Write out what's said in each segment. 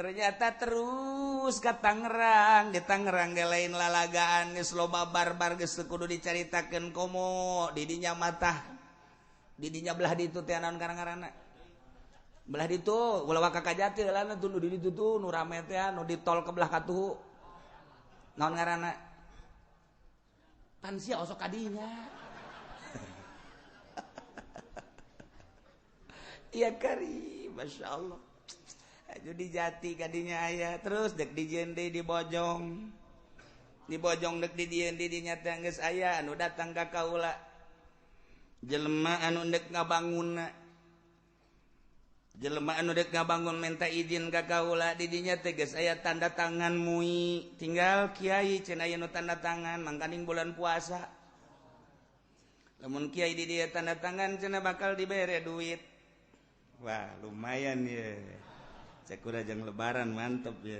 Ternyata terus ke Tangerang, di Tangerang ge lain lalagaan geus loba barbar geus teu kudu dicaritakeun komo di dinya matah. Di dinya belah ditu teh naon ngaranna? Belah ditu ulah waka ka Jati heula tuh nu di ditu tuh nu rame teh nu di tol ke belah katuhu. Naon ngaranna? Pan sia osok ka dinya. Iya kari, Masya Allah. Aju di Jati kadinya aya terus dek di Jende di Bojong. Di Bojong dek di Jende di nyata geus aya anu datang ka kaula. Jelema anu dek ngabangunna. Jelema anu dek ngabangun minta izin ka kaula di dinya teh geus aya tanda tangan mui. Tinggal kiai cenah aya nu tanda tangan mangkaning bulan puasa. Lamun kiai di dieu tanda tangan cenah bakal dibere duit. Wah, lumayan ya. Cek udah jang lebaran mantep ya.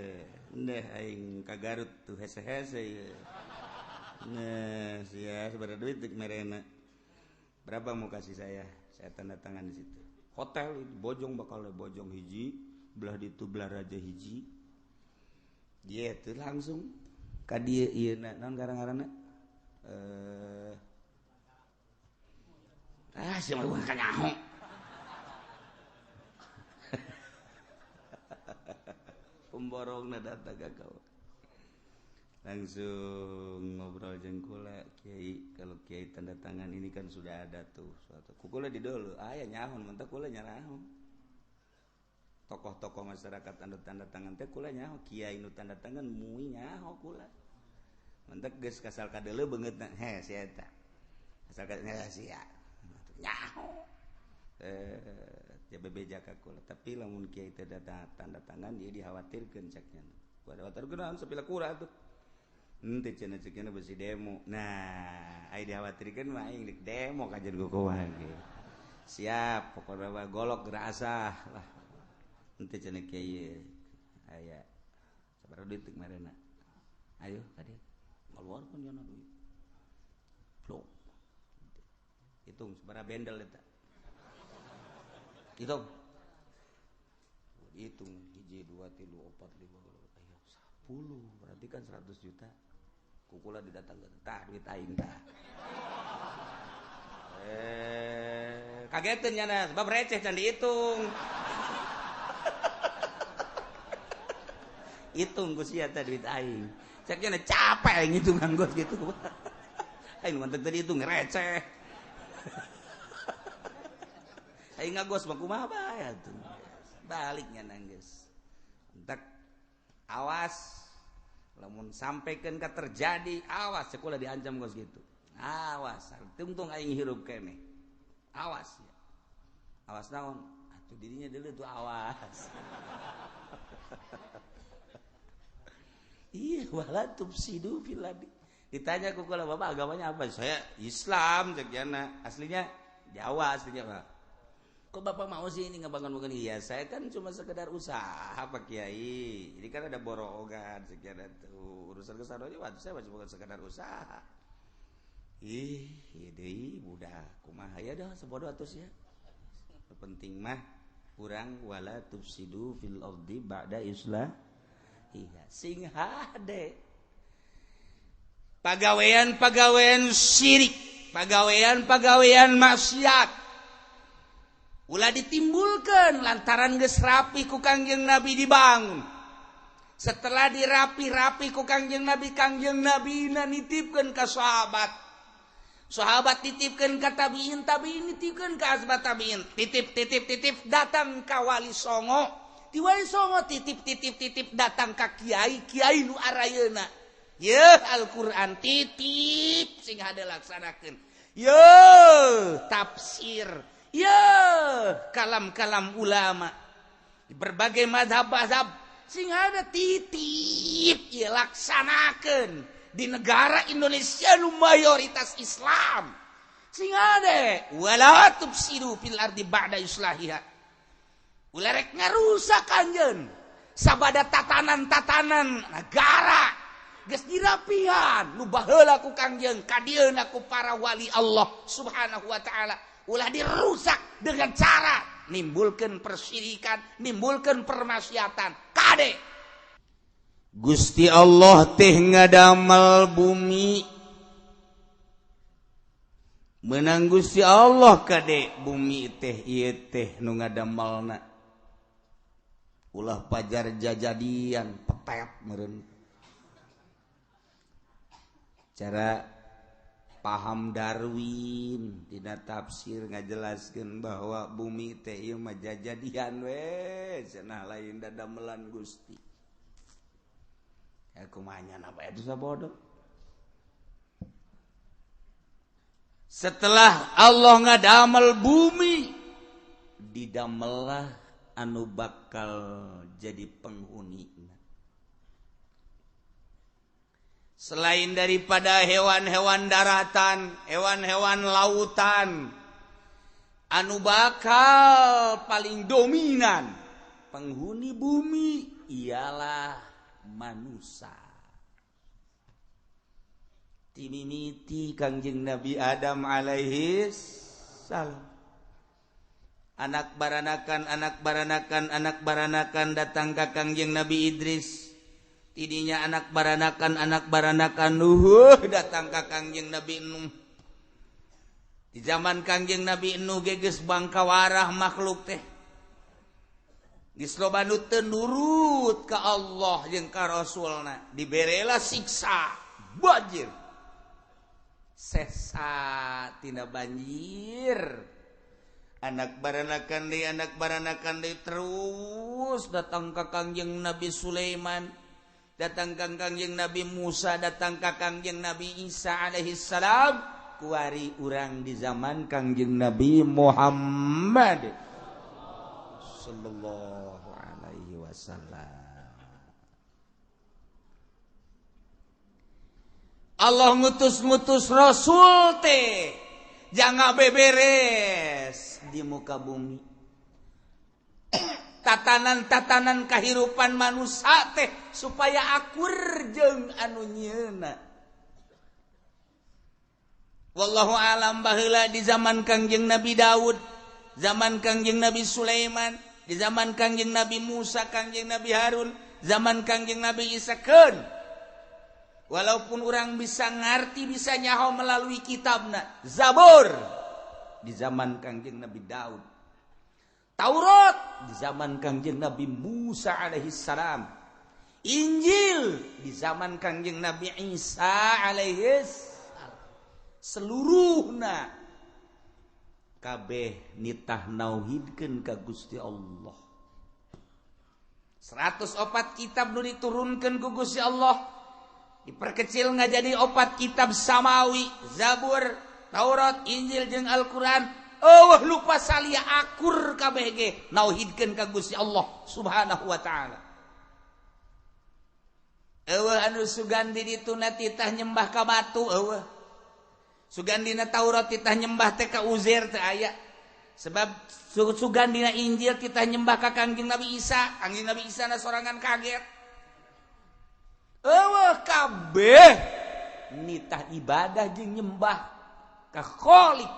Ndeh aing ka Garut tuh hese-hese ya. Nah, sia sabaraha duit deuk merena. Berapa mau kasih saya? Saya tanda tangan di situ. Hotel Bojong bakal Bojong hiji, belah ditu belah raja hiji. Dia tuh langsung ka dieu ieu na naon ngaranna? Sia mah ka nyaho. Pemborongna datang ka kau. Langsung ngobrol jeung kula, kiai, kalau kiai tanda tangan ini kan sudah ada tuh suatu. Ku kula di dulu, aya nyahun, mentak kula nyarahun. Tokoh-tokoh masyarakat anu tanda tangan teh kula nyaho, kiai nu tanda tangan mui nyaho kula. Mentak geus kasal kadeuleu beungeutna, he si eta. Kasal kadeuleu sia. Nyaho. Dia bebeja ka kula, tapi lamun kiai teh tanda tangan dia dikhawatirkeun ceknya. Kuada khawatirkeun sapila kura tuh. Henteu cenah ceknya besi demo. Nah, ai dikhawatirkeun mah aing deuk demo kajen kukumaha ge. Siap, pokona mah golok gerasah lah. Henteu cenah kiai aya sabaraha duit teu marena. Ayo ka dieu. Ngaluarkeun jana duit. Plok. Hitung sabaraha bendel eta. Hitung. Hitung 1 2 3 4 5 ayo 10 berarti kan 100 juta. Kukula didatangkeun tah duit aing tah. Kageteun nya sebab receh can dihitung. Hitung ku sia teh duit aing. Cek nya capek aing hitungan gua gitu. Aing mah teu dihitung receh. Aing ngagos mah kumaha bae atuh. Baliknya nangis. Entek awas lamun sampaikan ka terjadi awas sekolah diancam gos gitu. Awas tungtung aing hirup keneh. Awas ya. Awas naon? Atuh dirinya dulu tuh awas. Iya wala tufsidu fil ardi. Ditanya ku kula bapak agamanya apa? Saya Islam cek jana. Aslinya Jawa aslinya Pak. Kok bapak mau sih ini ngebangun-bangun? Iya, saya kan cuma sekedar usaha Pak Kiai. Ini kan ada borongan sekian tuh. Urusan kesana aja waktu saya cuma sekedar usaha. Ih, iya deui budak kumaha ya dah sebodoh atus ya. Penting mah urang wala tufsidu fil ardi ba'da islah. Iya, sing hade. Pagawean-pagawean syirik, pagawean-pagawean maksiat. Ulah ditimbulkan lantaran geus rapi ku Kangjeng Nabi dibangun. Setelah dirapi-rapi ku Kangjeng Nabi na nitipkeun ka sahabat. Sahabat titipkeun ka tabiin, tabiin nitipkeun ka asbat tabiin. Titip titip titip datang ka Wali Songo. Di Wali Songo titip titip titip datang ka kiai, kiai nu arayeuna. Yeuh Al-Qur'an titip sing hade laksanakeun. Yeuh tafsir. Ya, kalam-kalam ulama di berbagai mazhab-mazhab sing ada titip ya laksanakeun di negara Indonesia nu mayoritas Islam. Sing ada wala tufsidu fil ardi ba'da islahiha. Ulah rek ngarusak anjeun sabada tatanan-tatanan negara geus dirapihan nu baheula ku Kangjeng kadieuna ku para wali Allah Subhanahu wa taala. Ulah dirusak dengan cara nimbulkan persyirikan, nimbulkan permaksiatan. Kade Gusti Allah teh ngadamel bumi, menang Gusti Allah kade bumi teh ieu teh nu ngadamelna. Ulah pajar jajadian petet meureun. Cara paham Darwin dina tafsir ngajelaskeun bahwa bumi teh ieu mah jajadian we cenah lain dadamelan Gusti. Ya kumaha napa itu sabodoh. Setelah Allah ngadamel bumi, didamellah anu bakal jadi penghuni. Selain daripada hewan-hewan daratan, hewan-hewan lautan, anu bakal paling dominan penghuni bumi ialah manusia. Timimiti Kangjeng Nabi Adam alaihi salam. Anak baranakan, anak baranakan, anak baranakan datang ka Kangjeng Nabi Idris. Tidinya anak baranakan Nuh datang ka Kangjeng Nabi Nuh. Di zaman Kangjeng Nabi Nuh geus bangkawarah makhluk teh. Geus loba nu teu nurut ka Allah jeung ka Rasulna, diberela siksa banjir. Sesa tina banjir. Anak baranakan deui terus datang ka Kangjeng Nabi Sulaiman, datang ka Kangjeng Nabi Musa, datang ka Kangjeng Nabi Isa alaihi salam. Kuari urang di zaman Kangjeng Nabi Muhammad sallallahu alaihi wasallam. Allah ngutus-ngutus rasul teh jangan beberes di muka bumi. Tatanan-tatanan kehidupan manusia teh supaya akur jeung anu nyieuna. Wallahu alam baheula di zaman Kangjeng Nabi Daud, zaman Kangjeng Nabi Sulaiman, di zaman Kangjeng Nabi Musa, Kangjeng Nabi Harun, zaman Kangjeng Nabi Isa keun. Walaupun orang bisa ngerti, bisa nyaho melalui kitabna Zabur di zaman Kangjeng Nabi Daud, Taurat di zaman Kangjeng Nabi Musa alaihi salam, Injil di zaman Kangjeng Nabi Isa alaihi salam. Seluruhna kabeh nitah nauhidkeun ka Gusti Allah. 104 kitab nu diturunkeun ku Gusti Allah diperkecil nggak jadi 4 kitab samawi, Zabur, Taurat, Injil jeung Al-Qur'an. Oh lupa salia akur kabeh ge nauhidkeun ka Gusti Allah Subhanahu wa taala. Eueuh anu sugandi dituna titah nyembah ka batu eueuh. Sugandina Taurat titah nyembah teh ka Uzair teh aya. Sebab sugandina Injil titah nyembah ka Kangjeng Nabi Isa, Kangjeng Nabi Isa na sorangan kaget. Eueuh kabeh nitah ibadah jeung nyembah ka Khaliq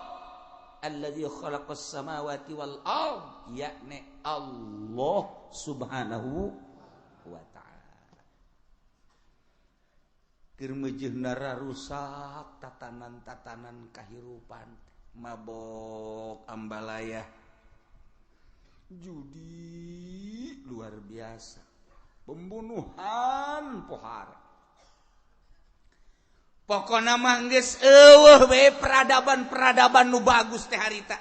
alladzi khalaqas samawati wal ard, yakni Allah Subhanahu wa ta'ala. Keur meujeuhna rusak tatanan-tatanan kahirupan, mabok ambalaya, judi luar biasa, pembunuhan pohara. Pokona mah geus eueuh we peradaban-peradaban nu bagus teh harita.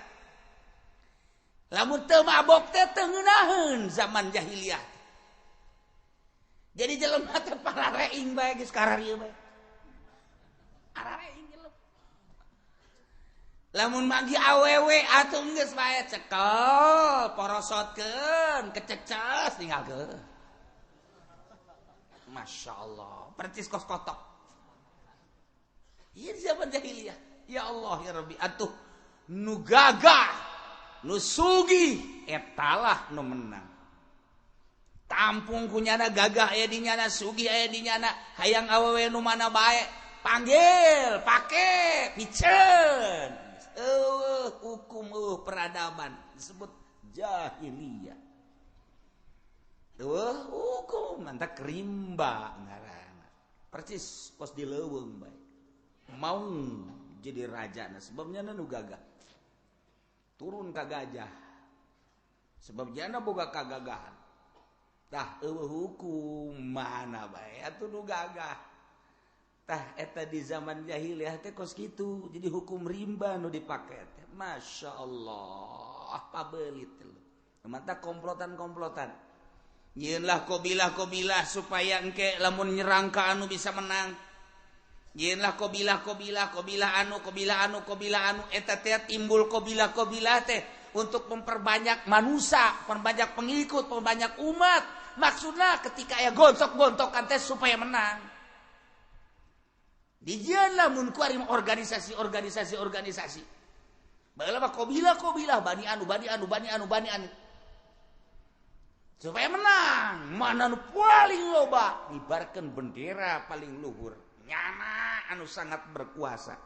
Lamun teu mabok teh teu ngeunaheun zaman jahiliyah. Jadi jelema teh parareing bae geus kararieu bae. Arareing jelema. Lamun magi awewe atuh geus bae cekel, porosotkeun, kececes tinggalkeun. Masya Allah, percis kos kotok. Iya zaman jahiliyah. Ya Allah ya Rabbi, atuh nu gagah, nu sugih etalah nu menang. Tampung kunyana gagah aya di nyana, sugih aya di nyana, hayang awewe nu mana bae, panggil, pake, piceun. Eueuh hukum eueuh peradaban disebut jahiliyah. Eueuh hukum Mantak rimba ngaranna. Percis kos di leuweung bae. Mau jadi raja nah sebabnya nu gagah. Turun ka gajah. Sebab jana boga kagagahan. Tah eueuh hukum mana bae atuh nu gagah. Tah eta di zaman jahiliyah teh kos kitu. Jadi hukum rimba nu dipake teh. Masya Allah, pabelit lu. Mantap komplotan-komplotan. Nyieunlah kobilah-kobilah supaya engke lamun nyerang ka anu bisa menang. Nyieunlah kobilah-kobilah, kobilah anu, kobilah anu, kobilah anu eta teh timbul kobilah-kobilah teh untuk memperbanyak manusia, perbanyak pengikut, perbanyak umat. Maksudnya ketika aya gontok-gontokan teh supaya menang. Dijieun lamun kuari organisasi, organisasi, organisasi. Baheula mah kobilah-kobilah bani anu, bani anu, bani anu, bani anu. Supaya menang, mana nu paling loba ngibarkeun bendera paling luhur. Nyana anu sangat berkuasa.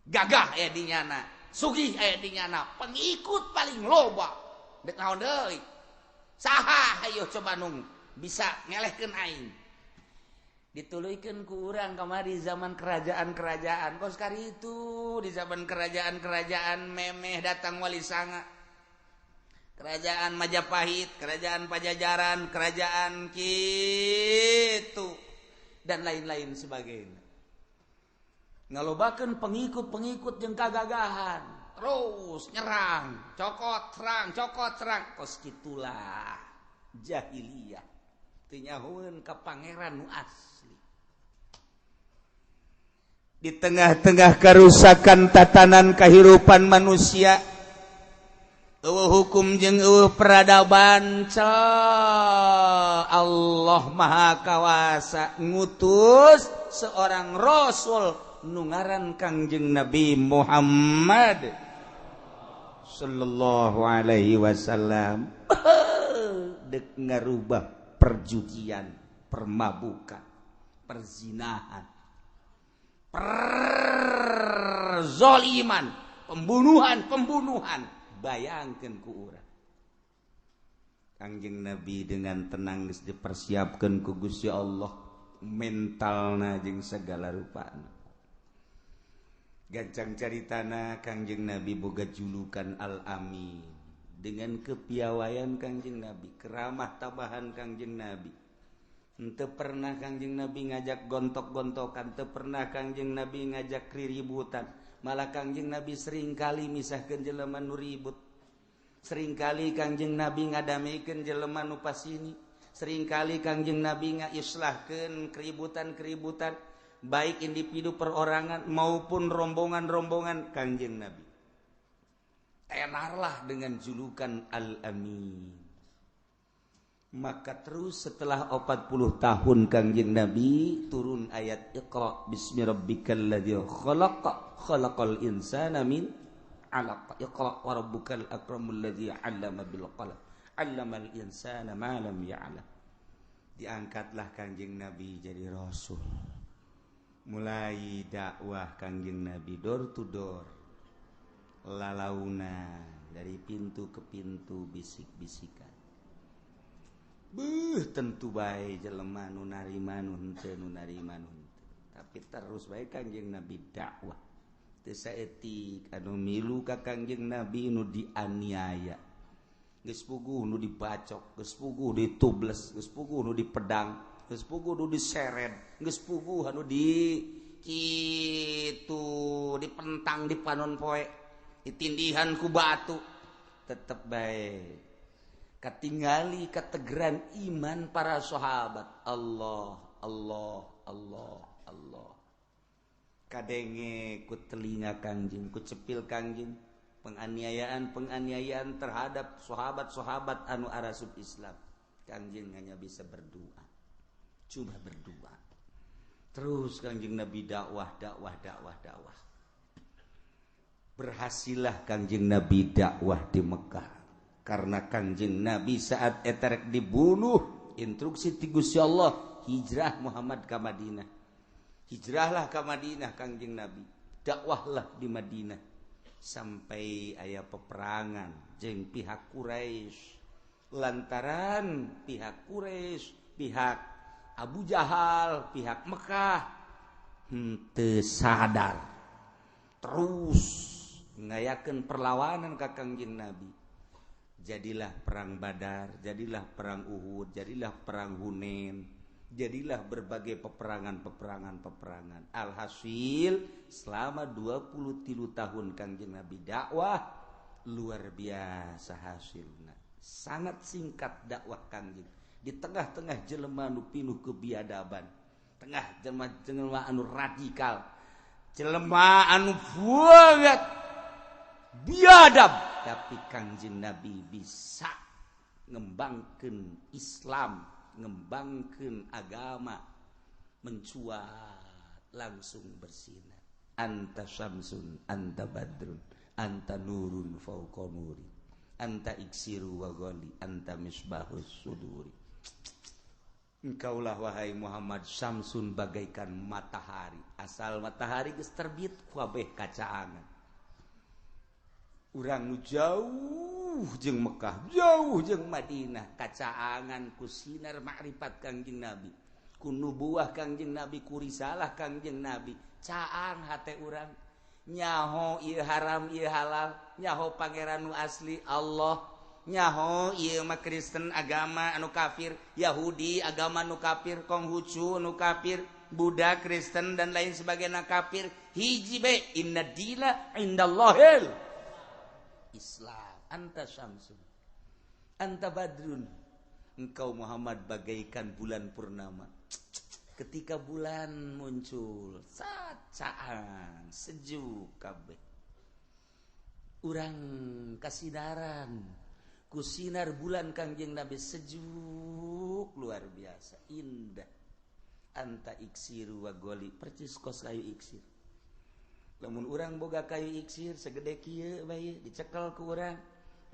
Gagah aya di nyana, sugih aya di nyana, pengikut paling loba. Dek naon deui? Saha hayo coba nung bisa ngelehkeun aing. Dituluykeun ku urang kamari zaman kerajaan-kerajaan. Kos kari itu di zaman kerajaan-kerajaan memeh datang Wali Sanga. Kerajaan Majapahit, kerajaan Pajajaran, kerajaan kitu dan lain-lain sebagainya. Ngalobakeun pengikut-pengikut jeung kagagahan, terus nyerang, cokot serang, cokot serang. Kos kitulah jahiliyah. Teu nyahoeun ka pangeran nu asli. Di tengah-tengah kerusakan tatanan kehidupan manusia, eueuh hukum jeung eueuh peradaban, Allah Maha Kawasa ngutus seorang rasul nu ngaran Kangjeng Nabi Muhammad sallallahu alaihi wasallam. Dek ngarubah perjudian, permabukan, perzinahan, perzoliman, pembunuhan-pembunuhan. Bayangkan ku urang. Kangjeng Nabi dengan tenang geus dipersiapkeun ku Gusti Allah mentalna jeung segala rupana. Gancang caritana Kangjeng Nabi boga julukan Al-Amin. Dengan kepiawaian Kangjeng Nabi, keramah tabahan Kangjeng Nabi. Henteu pernah Kangjeng Nabi ngajak gontok-gontokan, teu pernah Kangjeng Nabi ngajak riributan. Malah Kangjeng Nabi seringkali misahkeun jelema nu ribut. Seringkali Kangjeng Nabi ngadameikeun jelema nu pasini. Seringkali Kangjeng Nabi ngaislahkeun keributan-keributan baik individu perorangan maupun rombongan-rombongan Kangjeng Nabi. Tenarlah dengan julukan Al-Amin. Maka terus setelah 40 tahun Kangjeng Nabi turun ayat Iqra bismi rabbikal ladzi khalaq khalaqal insana min 'alaq Iqra wa rabbukal akramul ladzi 'allama bil qalam 'allamal insana ma lam ya'lam. Diangkatlah Kangjeng Nabi jadi rasul. Mulai dakwah Kangjeng Nabi door to door, lalauna dari pintu ke pintu, bisik-bisikan. Beuh, tentu bae jelema nu narima nu henteu, nu narima nu henteu. Tapi terus bae Kangjeng Nabi dakwah. Teu saeutik anu milu ka Kangjeng Nabi nu dianiaya. Geus puguh nu dibacok, geus puguh ditubles, geus puguh nu dipedang, geus puguh nu diseret, geus puguh anu di kitu dipentang di panon poe, ditindihan ku batu. Tetep bae katingali kategeran iman para sahabat. Allah, Allah, Allah, Allah. Kadenge ku telinga Kangjeng, ku cepil Kangjeng penganiayaan-penganiayaan terhadap sahabat-sahabat anu arasup Islam. Kangjeng hanya bisa berdoa. Cuma berdoa. Terus Kangjeng Nabi dakwah, dakwah, dakwah, dakwah. Berhasillah Kangjeng Nabi dakwah di Mekah. Karena Kangjeng Nabi saat eterek dibunuh, instruksi ti Gusti Allah, hijrah Muhammad ke Madinah. Hijrahlah ke Madinah Kangjeng Nabi. Dakwahlah di Madinah sampai aya peperangan jeung pihak Quraisy. Lantaran pihak Quraisy Pihak Abu Jahal, pihak Mekah henteu sadar, terus ngayakeun perlawanan ka Kangjeng Nabi. Jadilah perang Badar, jadilah perang Uhud, jadilah perang Hunain, jadilah berbagai peperangan-peperangan peperangan. Alhasil selama 23 tahun Kangjeng Nabi dakwah, luar biasa hasilnya. Sangat singkat dakwah Kangjeng di tengah-tengah jelema nu pinuh kebiadaban, tengah jelema jelema anu radikal, jelema anu banget biadab, tapi Kangjeng Nabi bisa ngembangkan Islam, ngembangkan agama, mencuat langsung bersinar. Anta syamsun, anta badrun, anta nurun fauqa nuri, anta iksiru wa ghali, anta misbahus suduri. Engkaulah wahai Muhammad syamsun, bagaikan matahari. Asal matahari geus terbit, kabeh kacaangan. Urang nu jauh jeung Mekah, jauh jeung Madinah, kacaangan ku sinar makrifat Kangjeng Nabi, ku nubuah Kangjeng Nabi, ku risalah Kangjeng Nabi. Caang hate urang, nyaho ieu haram, ieu halal, nyaho pangeran nu asli Allah, nyaho ieu mah Kristen agama anu kafir, Yahudi agama nu kafir, Konghucu nu kafir, Buddha, Kristen dan lain sebagainya kafir. Hiji be, inna dina indallahil Islam. Anta syamsun, anta badrun, engkau Muhammad bagaikan bulan purnama. Ketika bulan muncul, caang sejuk kabeh. Urang kasinaran ku sinar bulan Kangjeng Nabi, sejuk luar biasa indah. Anta iksiru wa goli, percis kos kayu iksir. Lamun urang boga kayu iksir segede kieu bae, dicekel ku urang,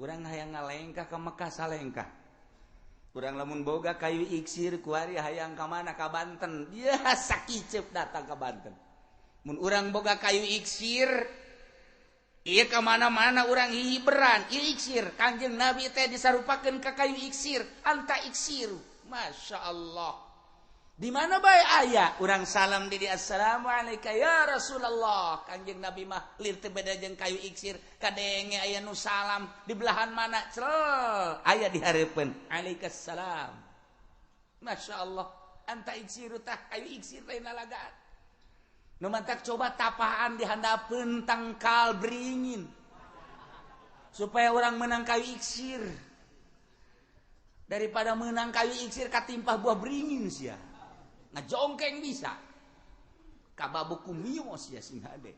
urang hayang ngalengkah ka Mekah salengkah. Urang lamun boga kayu iksir kuari hayang ka mana, ka Banten, dia sakiceup datang ka Banten. Mun urang boga kayu iksir ieu, ka mana-mana urang hiberan ieu iksir. Kangjeng Nabi teh disarupakeun ka kayu iksir. Anta iksir, Masya Allah. Di mana bae aya urang salam di dia, assalamualaikum ya Rasulullah. Kangjeng Nabi mah lir teu beda jeung kayu iksir, kadenge aya nu salam di belahan mana, cel aya di hareupeun, alaikassalam. Masya Allah. Anta iksiru, tah kayu iksir lain lalagaan nu mantak. Coba tapaan di handapeun tangkal beringin supaya orang menang kayu iksir, daripada menang kayu iksir katimpah buah beringin sia ngajongkeng, bisa kababu kumios ya sing hade.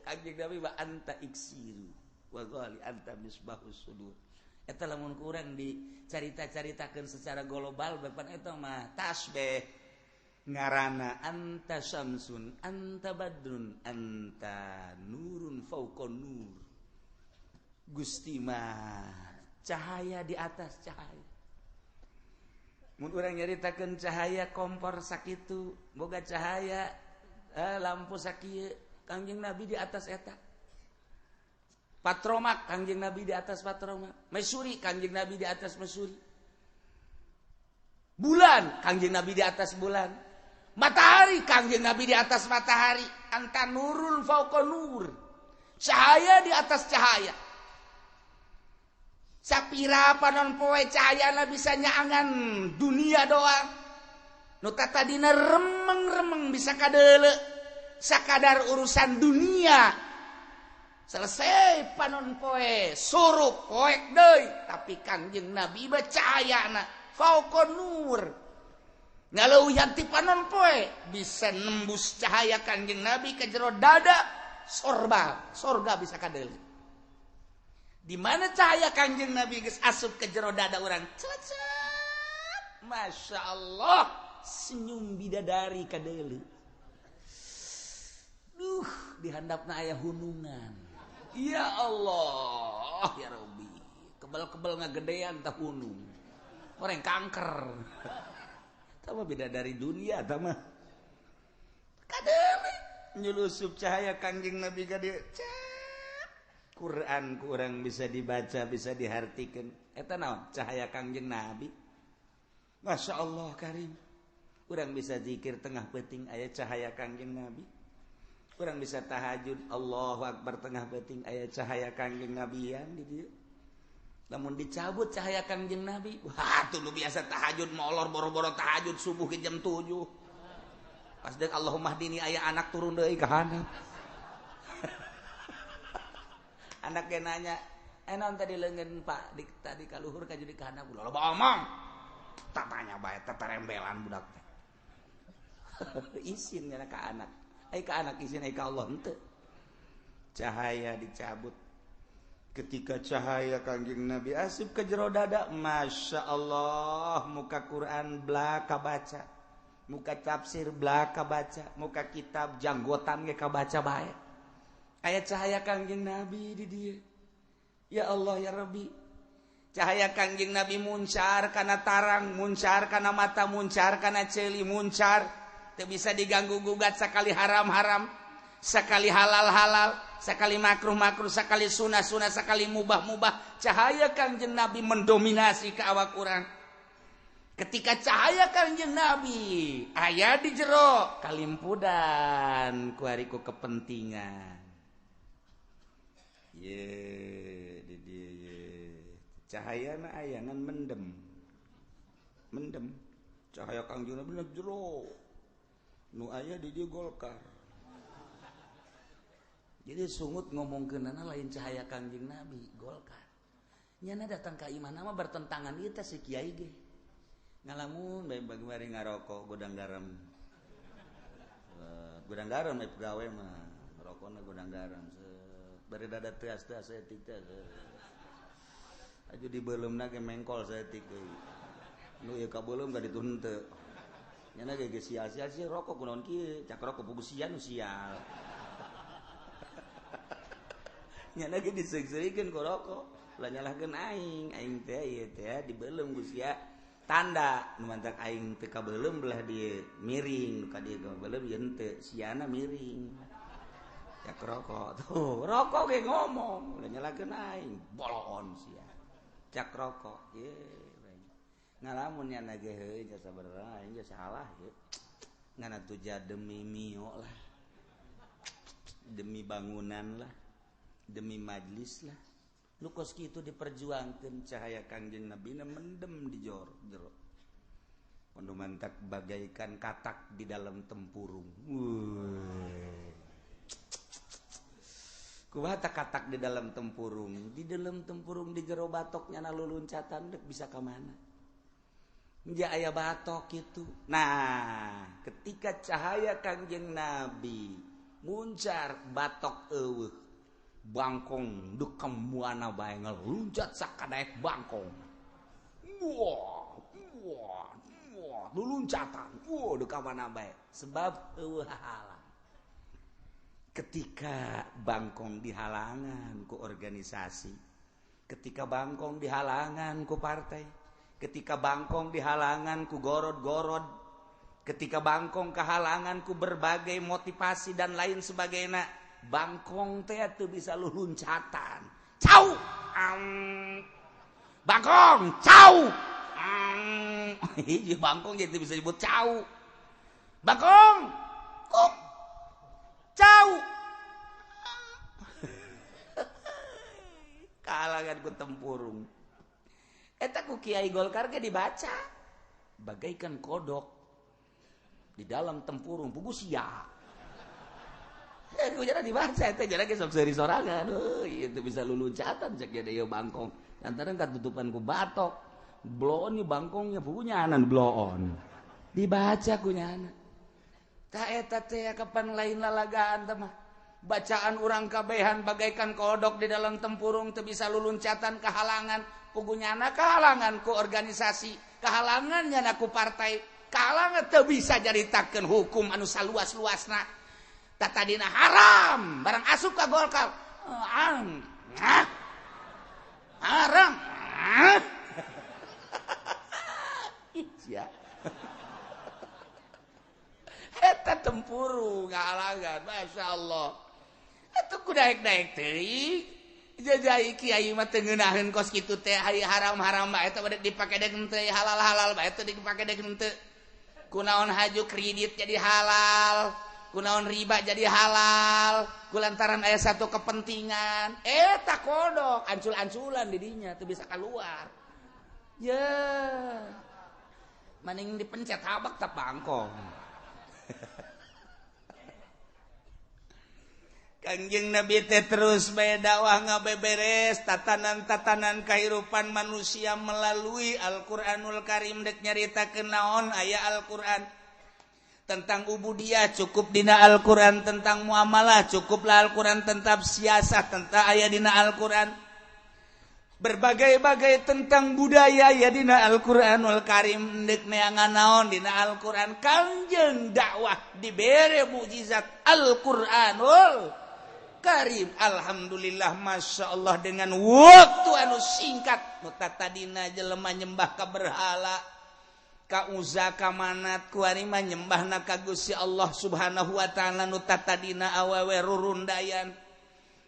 Kanjeng Nabi wa anta iksiru wa ghali, anta misbahus sudur. Eta lamun kurang dicarita-caritakeun secara global bapan, eta mah tasbih ngarana. Anta syamsun, anta badrun, anta nurun fauqa nur. Gusti mah cahaya di atas cahaya. Mun urang nyaritakeun cahaya kompor sakitu boga cahaya, lampu sakieu, Kangjeng Nabi di atas eta. Patromak, Kangjeng Nabi di atas patromak. Mesuri, Kangjeng Nabi di atas mesuri. Bulan, Kangjeng Nabi di atas bulan. Matahari, Kangjeng Nabi di atas matahari. Anta nurun fauqa nur, cahaya di atas cahaya. Sapira panon poe cahayana bisa nyaangan dunia doang. Nu tadina remeng-remeng bisa kadeule sakadar urusan dunia, selesai panon poe surup poek deui. Tapi Kangjeng Nabi mah cahayana fauqa nur, ngaleuwihan ti panon poe. Bisa nembus cahaya Kangjeng Nabi ke jero dada sorba, sorga bisa kadeule. Di mana cahaya Kangjeng Nabi geus asup ke jero dada urang, cecep, Masya Allah, senyum bidadari kadeule. Duh, di handapna aya hunungan. Ya Allah, ya Rabbi, kebel-kebel ngagedean tah hunung, orang kanker. Tama bidadari dunia tama kadeule nyulusup cahaya Kangjeng Nabi ka dieu. Quran kurang bisa dibaca, bisa dihartikan. Eta naon? Cahaya Kangjeng Nabi. Masya Allah karim. Urang bisa zikir tengah peuting aya cahaya Kangjeng Nabi. Urang bisa tahajud Allahu Akbar tengah peuting aya cahaya Kangjeng Nabian di dieu. Lamun dicabut cahaya Kangjeng Nabi, wah tuh lu biasa tahajud molor boro-boro tahajud subuh ke jam 7. Pas deuk Allahumma hdini aya anak turun deui ka handap. Anak ge nanya, "Eh naon tadi leungeun Pak di tadi ka luhur ka jadi ka handap?" Loba omong. Tatanya bae teterembelan budak teh. Isin nya ka anak. Ai ka anak isin ai ka Allah henteu. Cahaya dicabut. Ketika cahaya Kangjeng Nabi asup ke jero dada, Masya Allah, muka Quran belaka baca, muka tafsir belaka baca, muka kitab janggotan ge kabaca bae. Aya cahaya Kangjeng Nabi di dieu. Ya Allah ya Rabbi. Cahaya Kangjeng Nabi muncar kana tarang, muncar kana mata, muncar kana ceuli, muncar. Teu bisa diganggu gugat sakali haram-haram, sekali halal-halal, sekali makruh-makruh, sekali sunah-sunah, sekali mubah-mubah. Cahaya Kangjeng Nabi mendominasi ke awak urang. Ketika cahaya Kangjeng Nabi aya di jero kalimpudan ku ari ku kepentingan. Ye di dieu ye. Cahayana aya ngan mendem. Mendem. Cahaya Kangjeng Nabi na jero. Nu aya di dieu Golkar. Jadi sungut ngomongkeunana lain cahaya Kangjeng Nabi, Golkar. Nyana datang ka imah mah bertentangan ieu teh si kiai ge. Ngalamun bae bari ngarokok gudang garam. Gudang garam we pagawe mah, ngarokona gudang garam. Bari dada teas-teas saeutik teh. Aju dibeuleumna ge mengkol saeutik deui. Nu ieu kabeuleum ka ditu henteu. Nyana ge geus sial-sial sih rokok kunaon kieu, cak rokok pugu sia nu sial. Nyana ge diseung-seurikeun ku rokok, ulah nyalahkeun aing, aing teh ieu teh dibeuleum ku sia. Tanda nu mantak aing teu kabeuleum belah dieu miring, nu ka dieu kabeuleum ieu henteu, siana miring. Cak rokok tuh, rokok ge ngomong, ulah nyalahkeun aing, boloon sia. Cak rokok, ye ngalamun nyana ge heuh jasa sabarang aing ge salah ye. Ngan atuh demi mio lah. Demi bangunan lah. Demi majlis lah. Lu kos kitu diperjuangkeun cahaya Kangjeng Nabi na mendem di jero. Kondo mantak bagaikan katak di dalam tempurung. Kumaha katak di dalam tempurung? Di dalam tempurung di jero batok nyana luluncatan dek bisa ka mana? Ja aya batok gitu. Nah, ketika cahaya Kangjeng Nabi muncar batok eueuh, bangkong dek kamuana bae ngeluncat sakadaek bangkong. Wah, wah, wah, luluncatan. Wah, dek kamana bae. Sebab eueuh halang. Ketika bangkong dihalangan ku organisasi, ketika bangkong dihalangan ku partai, ketika bangkong dihalangan ku gorod-gorod, ketika bangkong kehalangan ku berbagai motivasi dan lain sebagainya, bangkong teh teu bisa luluncatan. Cau! Bangkong, cau! Hiji bangkong jadi bisa disebut cau. Bangkong, kok cau. Kahalangan ku tempurung. Eta ku Kiai Golkar ge dibaca bagaikan kodok di dalam tempurung pugu sia. Ku jara dibaca eta jara ge sok seuri sorangan. Heuh, itu bisa luluncatan cek ge ieu bangkong. Lantaran katutupan ku batok. Bloon ieu bangkongnya pugu nyanan bloon. Dibaca ku nyana. Ta eta teh kapan lain lalagaan teh mah. Bacaan urang kabehan bagaikan kodok di dalam tempurung teu bisa luluncatan kehalangan. Pugu nyana kehalangan ku organisasi, kehalangan nyana ku partai, kehalangan teu bisa jaritakeun hukum anu saluas-luasna. Tatadina haram, barang asup ka Golkar. Haram. Sia. Eta tempurung kehalangan, Masya Allah. Eta ku daek-daek teuing. Jajai kiai mah teu ngeunaheun kos kitu teh, haram-haram bae teh bade dipake dek henteu, halal-halal bae teh dipake dek henteu. Kunaon haju kredit jadi halal, kunaon riba jadi halal, kulantaran aya satu kepentingan. Eta kodok ancul-anculan di dinya teu bisa keluar. Ya. Maning dipencet habak tak bangkong. Kangjeng Nabi teh terus bae dakwah ngabeberes tatanan-tatanan kehidupan manusia melalui Al-Qur'anul Karim. Dek nyaritakeun naon aya Al-Qur'an tentang ubudiyah cukup dina Al-Qur'an, tentang muamalah cukuplah Al-Qur'an, tentang siasah tentang aya dina Al-Qur'an, berbagai-bagai tentang budaya ya dina Al-Qur'anul Karim. Dek neangan naon dina Al-Qur'an. Kangjeng dakwah dibere mukjizat Al-Qur'anul Karim. Alhamdulillah, masya Allah, dengan waktu anu singkat nu tadina jelema nyembah ka berhala, ka Uza, ka Manat, kuari mah nyembahna ka Gusti Allah Subhanahu wa taala. Nu tadina awewe rurundayan,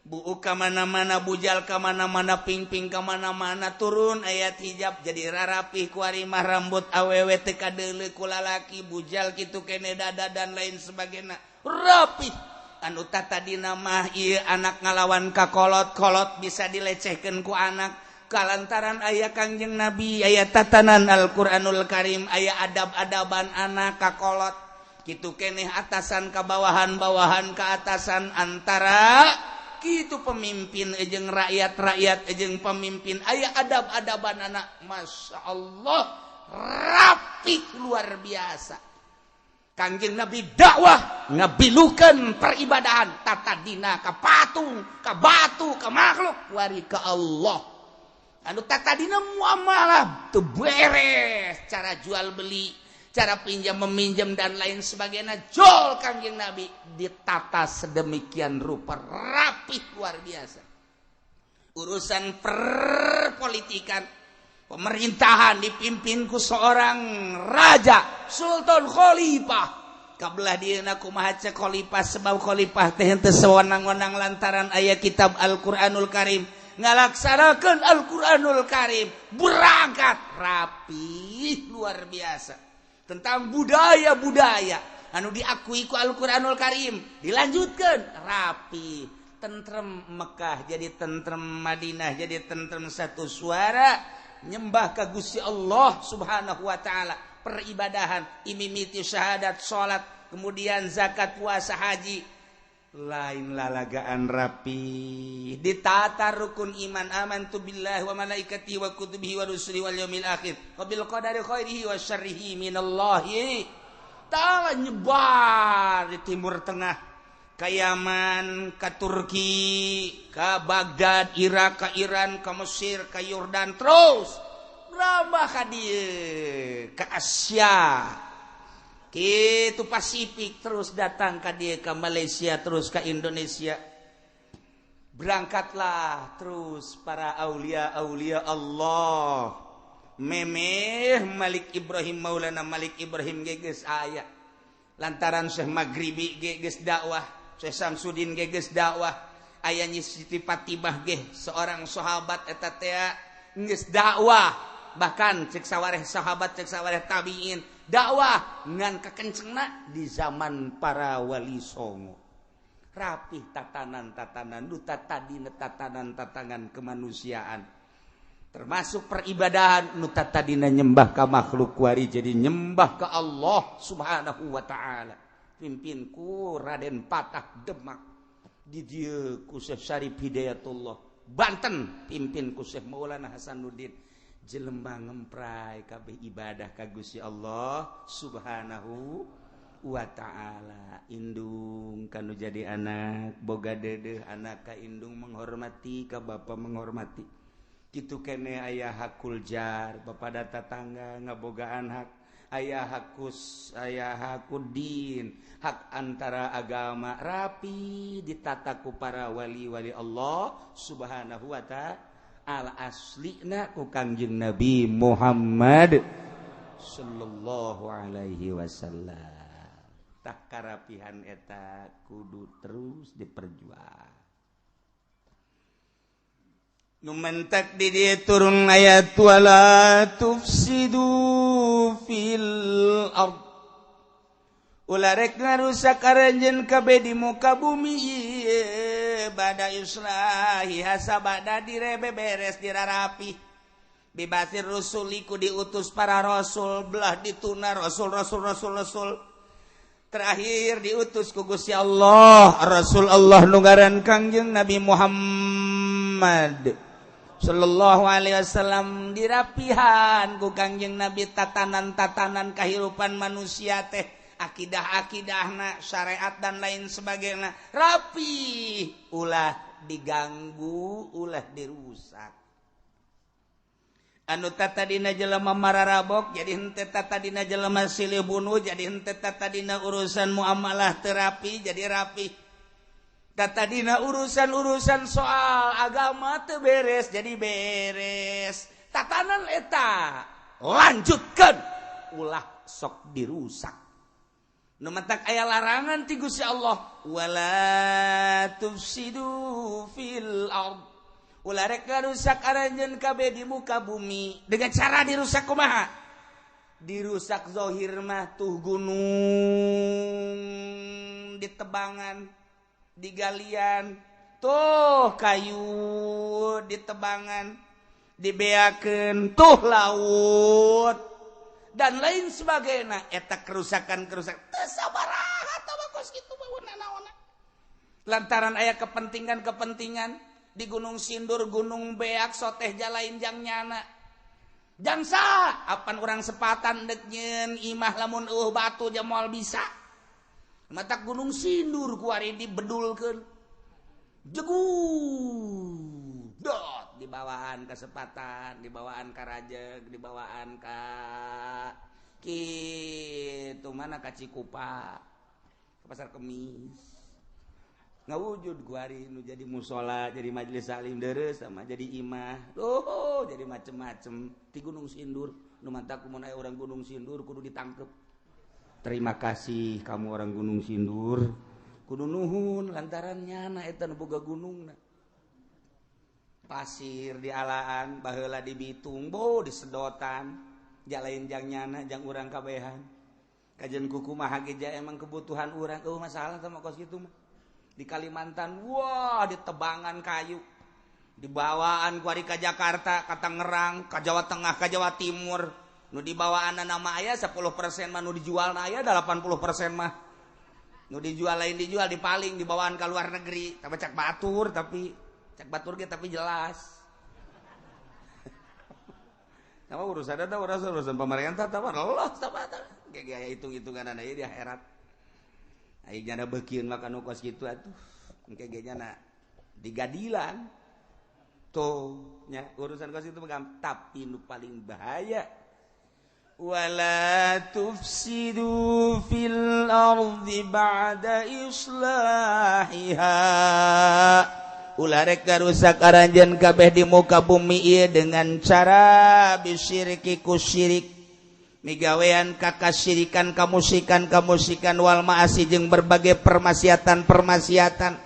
buuk ka mana-mana, bujal ka mana-mana, pingping ka mana-mana, turun ayat hijab jadi rarapih kuari mah, rambut awewe teu kadeuleu ku lalaki, bujal kitu kene dada dan lain sebagainya, rapih. Anu tadina mah ieu anak ngalawan ka kolot-kolot bisa dilecehkeun ku anak, kalantaran aya Kangjeng Nabi, aya tatanan Al-Qur'anul Karim, aya adab-adaban anak ka kolot kitu keneh, atasan ka bawahan, bawahan ka atasan, antara kitu pemimpin jeung rakyat, rakyat jeung pemimpin, aya adab-adaban anak. Masya Allah, rapih luar biasa. Kangjeng Nabi dakwah ngabilukeun peribadahan tatadina ka patung, ka batu, ka makhluk, wari ka Allah. Anu tatadina muamalah teu beres, cara jual beli, cara pinjam meminjam dan lain sebagainya, jol Kangjeng Nabi ditata sedemikian rupa rapih luar biasa. Urusan perpolitikan, pemerintahan dipimpin ku seorang raja, sultan, khalifah. Kabelah dieuna kumaha cek khalifah, sebab khalifah teh henteu sewenang-wenang lantaran aya kitab Al-Qur'anul Karim, ngalaksanakeun Al-Qur'anul Karim, berangkat rapih luar biasa. Tentang budaya-budaya anu diakui ku Al-Qur'anul Karim dilanjutkan rapi, tentrem Mekah jadi tentrem Madinah, jadi tentrem, satu suara nyembah ka Gusti Allah Subhanahu wa taala. Peribadahan imimiti syahadat, salat, kemudian zakat, puasa, haji, lain lalagaan rapi ditata rukun iman, amantu billahi wa malaikatihi wa kutubihi wa rusulihi wal yaumil akhir wa bil qadari khairihi wa syarrihi minallahi ta'ala. Nyebar di Timur Tengah, ka Yaman, ka Turki, ka Baghdad, Irak, ka Iran, ka Mesir, ka Yordan, terus berambah ka dieu, ka Asia, kitu Pasifik, terus datang ka dieu, ka Malaysia, terus ka Indonesia. Berangkatlah terus para aulia-aulia Allah. Memeh Malik Ibrahim, Maulana Malik Ibrahim geus aya. Lantaran Syekh Maghribi geus dakwah, Syekh Samsudin geus dakwah, aya Nyi Siti Fatimah ge seorang sahabat eta teh geus dakwah. Bahkan cek sawareh sahabat, cek sawareh tabiin, dakwah ngan kekencengna di zaman para wali songo. Rapih tatanan-tatanan nu tadina, tatanan-tatanan kemanusiaan, termasuk peribadahan nu tadina nyembah ka makhluk kuari jadi nyembah ka Allah Subhanahu wa taala. Pimpin ku Raden Patah Demak, di dieu ku Syekh Syarif Hidayatullah Banten, pimpin ku Syekh Maulana Hasanuddin. Jelema ngemprai kabeh ibadah ka Gusti Allah Subhanahu wa taala. Indung kanu jadi anak boga dedeh, anak ka indung menghormati, ka bapa menghormati. Kitu kene aya hakul jar, bapada tetangga ngabogaan hak, aya hakus, aya hakudin, hak antara agama rapi ditata ku para wali-wali Allah Subhanahu wa taala. Al aslina ku Kangjeng Nabi Muhammad sallallahu alaihi wasallam. Tah karapihan eta kudu terus diperjuang. Nu mentek di dieu turun ayat wala tufsidu fil ard. Ulah rek ngarusak aranjeun kabeh di muka bumi ieu bada islahi hasabada direbe beres dirarapi. Bibasir rusuliku diutus para rasul belah dituna rasul rasul rasul rasul. Terakhir diutus ku Gusti Allah Rasul Allah nu ngaran Kangjeng Nabi Muhammad sallallahu alaihi wasallam dirapihan ku Kangjeng Nabi tatanan-tatanan kehidupan manusia teh akidah-akidahna syariat dan lain sebagainya rapi ulah diganggu ulah dirusak. Anu tadina jelema mararabok jadi henteu tadina jelema silih bunuh jadi henteu tadina urusan muamalah terapi jadi rapi. Tadina urusan-urusan soal agama teu beres jadi beres. Tatanan eta lanjutkeun ulah sok dirusak. Nu matak aya larangan ti Gusti Allah wala tufsidu fil ard. Ulah rek ngarusak aranjeun kabeh di muka bumi dengan cara dirusak kumaha? Dirusak zahir mah tuh gunung ditebangan, digalian, tuh kayu ditebangan, dibeakeun, tuh laut dan lain sebagainya. Eta kerusakan-kerusakan teu sabaraha tah kos kitu mah naonna. Lantaran aya kepentingan-kepentingan di Gunung Sindur, Gunung Beak, soteh jalain jang nyana. Jangsa, apan urang sepatan dek nyeun imah lamun eueuh batu ja moal bisa. Matak Gunung Sindur kuari dibedulkeun. Jegur. Dot dibawaan ka Sepatan, dibawaan ka Rajeg, dibawaan ka kitu mana ka Cikupa, ke Pasar Kemis. Ngawujud kuari nu jadi musola, jadi majelis salim deres sama jadi imah. Oh, jadi macem-macem di Gunung Sindur. Nu mantak mun aya orang Gunung Sindur kudu ditangkep. Terima kasih kamu orang Gunung Sindur. Kudu nuhun lantaran nyana eta nu boga gunungna. Pasir dialaan, baheula dibitung, bo disedotan. Jalain jang nyana jang urang kabehan. Kajian kuku mah ge emang kebutuhan urang, eueuh masalah sama kos kitu mah. Di Kalimantan, wah ditebangan kayu, dibawaan kuari ka Jakarta, ka Tangerang, ka Jawa Tengah, ka Jawa Timur. Nu dibawaan nama aya 10% mah nu dijual na aya 80% mah. Nu dijual lain dijual dipaling dibawaan ka luar negeri. Tapi cak batur tapi cak batur ge tapi jelas. Nama urusan eta urusan pemerintah tah Allah tah gaya hitung-hitungan aya di akhirat. Aing nyana beukieun mah kanu kos kitu atuh. Engke ge nyana digadilan. Tuh nya urusan kos kitu mah tapi nu paling bahaya wala tufsidu fil ardi ba'da islahiha. Ulah rek ngarusak aranjeun kabeh di muka bumi ieu dengan cara bisyirki ku syirik. Migawean kakasirikan kamusikan kamusikan wal maasi jeung berbagai permaksiatan-permaksiatan.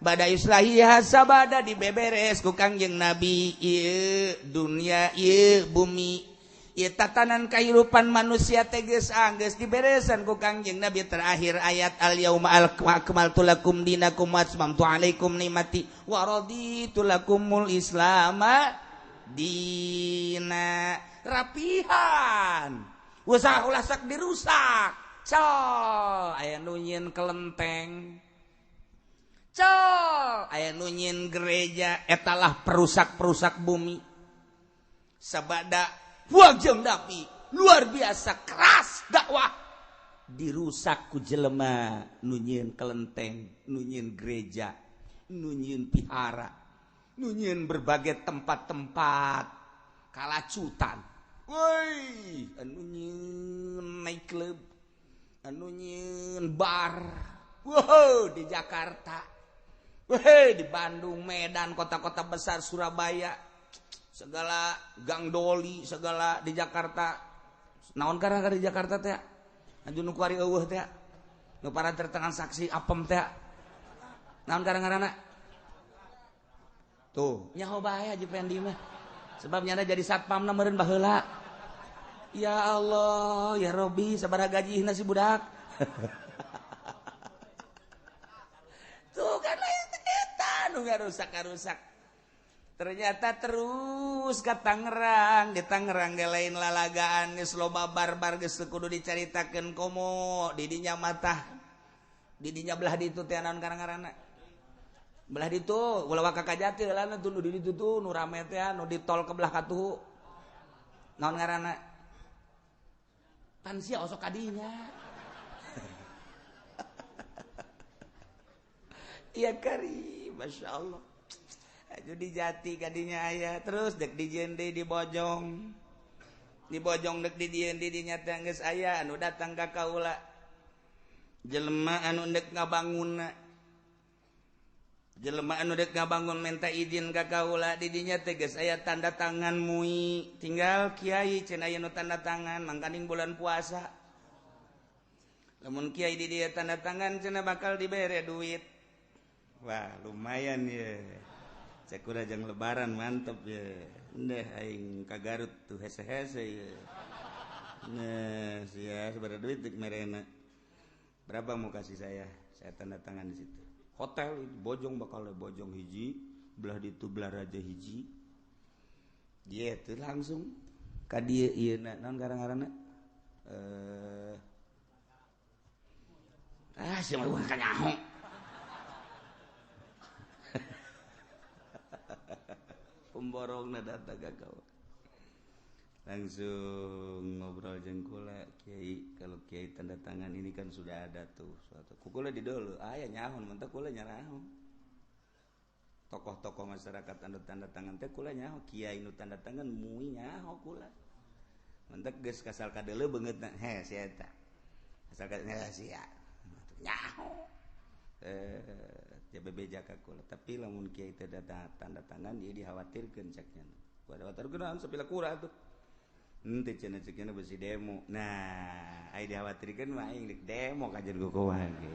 Bada islahiha sabada dibeberes ku Kangjeng Nabi ieu dunia ieu bumi ieu tatanan kahirupan manusia teh geus anggeus diberesan ku Kangjeng Nabi. Terakhir ayat al yauma akmaltu lakum dinakum wa atmamtu alaikum nikmati wa raditu lakumul islama dina. Rapihan usah ulah sok dirusak. Col aya nu nyieun kelenteng, col aya nu nyieun gereja, etalah perusak-perusak bumi. Sabada wajeng Nabi luar biasa keras dakwah dirusak ku jelema nu nyieun kelenteng, nu nyieun gereja, nu nyieun pihara, nu nyieun berbagai tempat-tempat kalacutan. Woi, anu nyieun night club, anu nyieun bar. Wow, di Jakarta. Woi, di Bandung, Medan, kota-kota besar, Surabaya, segala gang doli, segala di Jakarta. Naon karena di Jakarta teh? Anu nu kuari eueuh teh. Nu para tertransaksi apem teh. Naon karena? Tuh, nyaho bae Haji Pendi mah. Sebab nyana jadi satpamna meureun baheula. Ya Allah, ya Robi, sabaraha gajihna si budak. Tuh kan lain eta nu ngarusak-ngarusak. Ternyata terus ke Tangerang, di Tangerang ge lain lalagaan geus loba barbar geus kudu dicaritakeun komo di dinya matah. Di dinya belah ditu teh naon ngaranna? Belah ditu ulah waka ka Jati heula tuh nu di ditu tuh nu rame teh nu di tol ke belah katuhu. Naon ngaranna? Pan sia osok kadinya. Iya kari, Masya Allah. Aju di Jati kadinya aya terus dek di jende di Bojong. Di Bojong dek di dieun di dinya teh geus aya anu datang ka kaula. Jelema anu dek ngabangunna. Jelema anu dek ngabangun minta izin ka kaula di dinya teh geus aya tanda tangan mui. Tinggal kiai cenah aya nu tanda tangan mangkaning bulan puasa. Lamun kiai di dieu tanda tangan cenah bakal dibere duit. Wah, lumayan ya. Cek udah jang lebaran mantep ya. Ndeh aing ka Garut tuh hese-hese ya. Nah, sia sabaraha duit dek merena. Berapa mau kasih saya? Saya tanda tangan di situ. Hotel Bojong bakal Bojong hiji, belah ditu belah Raja hiji. Dia tuh langsung ka dieu ieu na naon garang-garangna? Sia mah kanyaho. Pemborongna datang ka kau. Langsung ngobrol jeung kula, kiai, kalau kiai tanda tangan ini kan sudah ada tuh suatu. Ku kula di dulu, aya nyahun, mentak kula nyaraho. Tokoh-tokoh masyarakat anu tanda tangan teh kula nyaho, kiai nu tanda tangan mui nyaho kula. Mentak geus kasal kadeuleu beungeutna, he sia eta. Kasal kadeuleu sia. Nyaho. Bebeja ka kula, tapi lamun kiai teu tanda tangan dia dikhawatirkeun ceknya. Ku khawatirkeun naon sapila kura tuh. Henteu cenah ceknya besi demo. Nah, ai dikhawatirkeun mah aing deuk demo kajen kukumaha ge.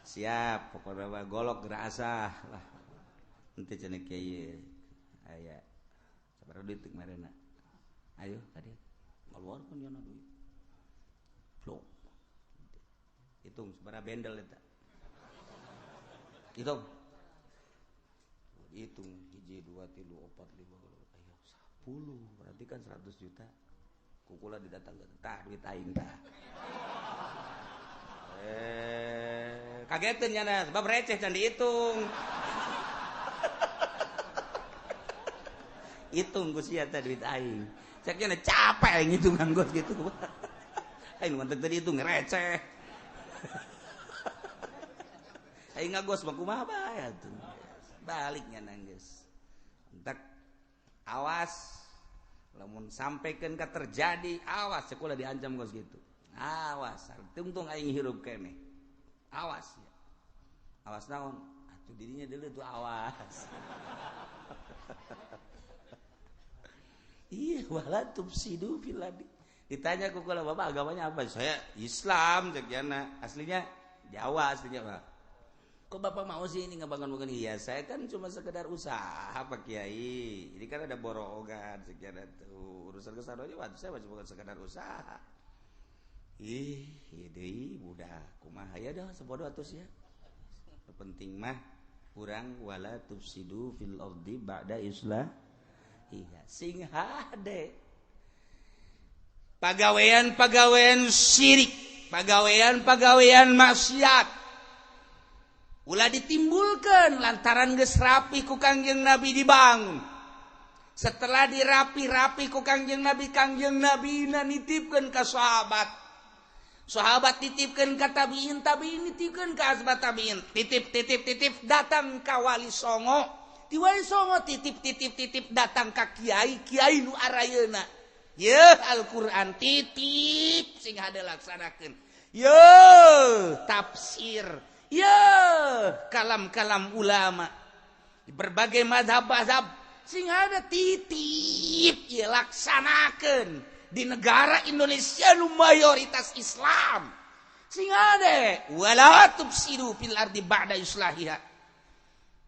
Siap, pokona mah golok gerasah lah. Henteu cenah kiai aya sabaraha duit teu marena. Ayo ka dieu. Ngaluarkeun nya duit. Plok. Hitung sabaraha bendel eta. Hitung. Hitung 1 2 3 4 5 ayo 10 berarti kan 100 juta. Kukula didatangkeun tah duit aing tah. Kageteun nya sebab receh can dihitung. Hitung ku sia teh duit aing. Cek nya capek aing ngitungan gos gitu. Aing mantep tadi hitung receh. Aing ngagos mah kumaha bae atuh. Baliknya nangis. Entek awas lamun sampaikan ka terjadi awas sekolah diancam gos gitu. Awas, tungtung aing hirup keneh. Awas ya. Awas naon? Atuh dirinya dulu tuh awas. Iya, wala tufsidu fil ardi. Ditanya ku kula bapak agamanya apa? Saya Islam cek jana. Aslinya Jawa aslinya, Pak. Kok bapak mau sih ini ngebangun-bangun? Iya, saya kan cuma sekedar usaha Pak Kiai. Ini kan ada borongan sekian itu. Urusan kesana aja waktu saya masih bukan sekedar usaha. Ih, iya deui budak kumaha ya dah sebodoh atus ya. Penting mah urang wala tufsidu fil ardi ba'da islah. Iya, sing hade. Pagawean-pagawean syirik, pagawean-pagawean maksiat. Ulah ditimbulkan lantaran geus rapi ku Kangjeng Nabi dibangun. Setelah dirapi-rapi ku Kangjeng Nabi na nitipkeun ka sahabat. Sahabat titipkeun ka tabiin, tabiin nitipkeun ka asbat tabiin. Titip titip titip datang ka Wali Songo. Ti Wali Songo titip titip titip datang ka kiai, kiai nu arayeuna. Yeuh Al-Qur'an titip sing hade laksanakeun. Yeuh tafsir. Ya, kalam-kalam ulama di berbagai mazhab-mazhab sing ada titip ya laksanakeun di negara Indonesia nu mayoritas Islam. Sing ada wala tufsidu fil ardi ba'da islahiha.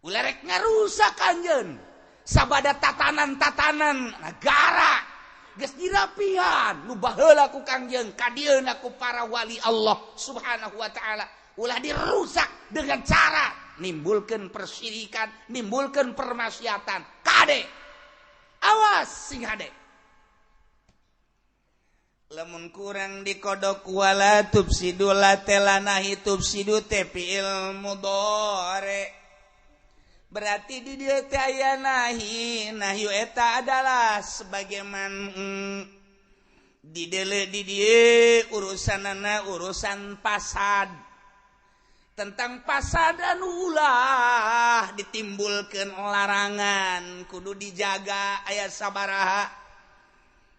Ulah rek ngarusak anjeun. Sabada tatanan-tatanan negara geus dirapihan nu baheula ku Kangjeng kadieuna ku para wali Allah Subhanahu wa taala ulah dirusak dengan cara nimbulkeun persyirikan, nimbulkeun permaksiatan. Kade awas sing hade. Lamun kurang dikodok wala tubsidu la telanahi tubsidu teh fi'il mudhari. Berarti di dieu teh aya nahi, nahyu eta adalah sebagaimana di deuleu di dieu urusanana urusan pasad. Tentang pasad anu ulah ditimbulkeun larangan kudu dijaga aya sabaraha.